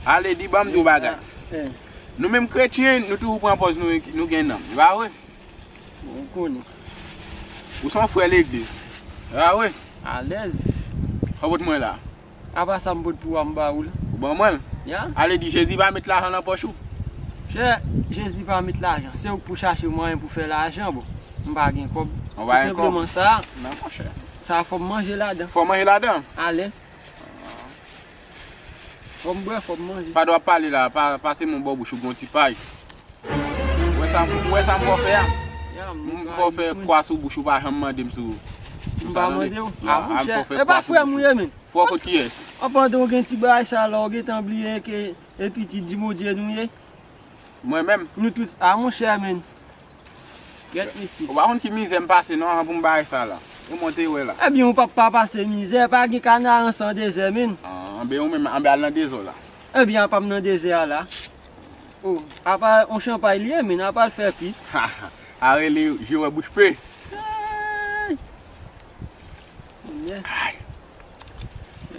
Ale, di ban m di w bagay. Eh. Nou menm kretyen, nou toujou pran pòz nou, nou gen nanm. E pa vre? Bon, ou konnen. Ou se yon frè legliz. E pa vre? Alèz. Sa w pot mwen la? Apa sa m pot pou w a m ba ou l? Ou ban mwen l? Ya. Ale di Jezi pa met lajan nan pòch ou. Chè, Jezi pa met lajan. Se ou k pou chache mwayen pou fè lajan, bon. M pa gen kòb. Ou pa gen kòb? Tou senpleman sa. Non, monchè. Sa fò m manje ladan. Fò w manje ladan? Alèz. Fò m bwè, fò m manje. Pa dwe ap pale la, pa, pase m yon bò bouch ou gon ti pay. Ou wè sa, ou wè sa m fè w fè a? Ya, m fè w fè kwa sou bouch ou, pa janm mande m sou, sou sa, tande? M pa mande w? Ya, a, monchè, e pa frè m ou ye, men. Frè w kot kiyès? An, pandan w gen ti bagay sa la, w gentan bliye ke e pitit di Bondye nou ye? Mwen menm? Nou tout, a, monchè, men. Gèt mesye. Ou pa konn ki mizè m pase non, avan pou m bay sa la. E mwen te wè la. Ebyen, ou p ap pa pase mizè, pa gen kanaran san dezè, men. Ah, anben ou menm, anben al nan dezò la. Ebyen, apa m nan dezè a la. Oh, apa on chanpay li ye, men, apa l fè pit. A rele je wè bouch pe. Ay. Ay.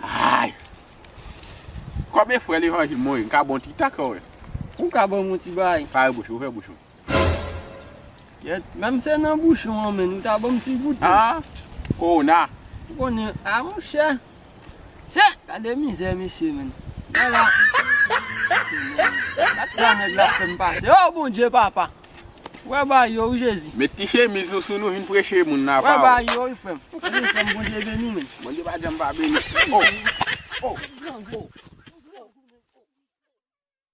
Ay. Kòm e frè levanjil mwen, m ka bon ti tak, wè. Ou ka ban m yon ti bagay. Pare bouch ou, fè bouch ou. Kèt, menm se nan bouchon an, men, ou ta ban m ti goute. Ah, kowona. Ou konnen, a, monchè. Se, gade mizè, mesye, men. Gade la. Gade sa nèg la fè m pase. Oh, Bondye, papa. Wè bagay yo, wi, Jezi. Met ti chemiz nou sou nou, vin preche moun nan, pa wè bagay yo, wi, frè m. Wi, frè m, Bondye beni, men. Bondye pa janm pa beni. Oh, oh, oh.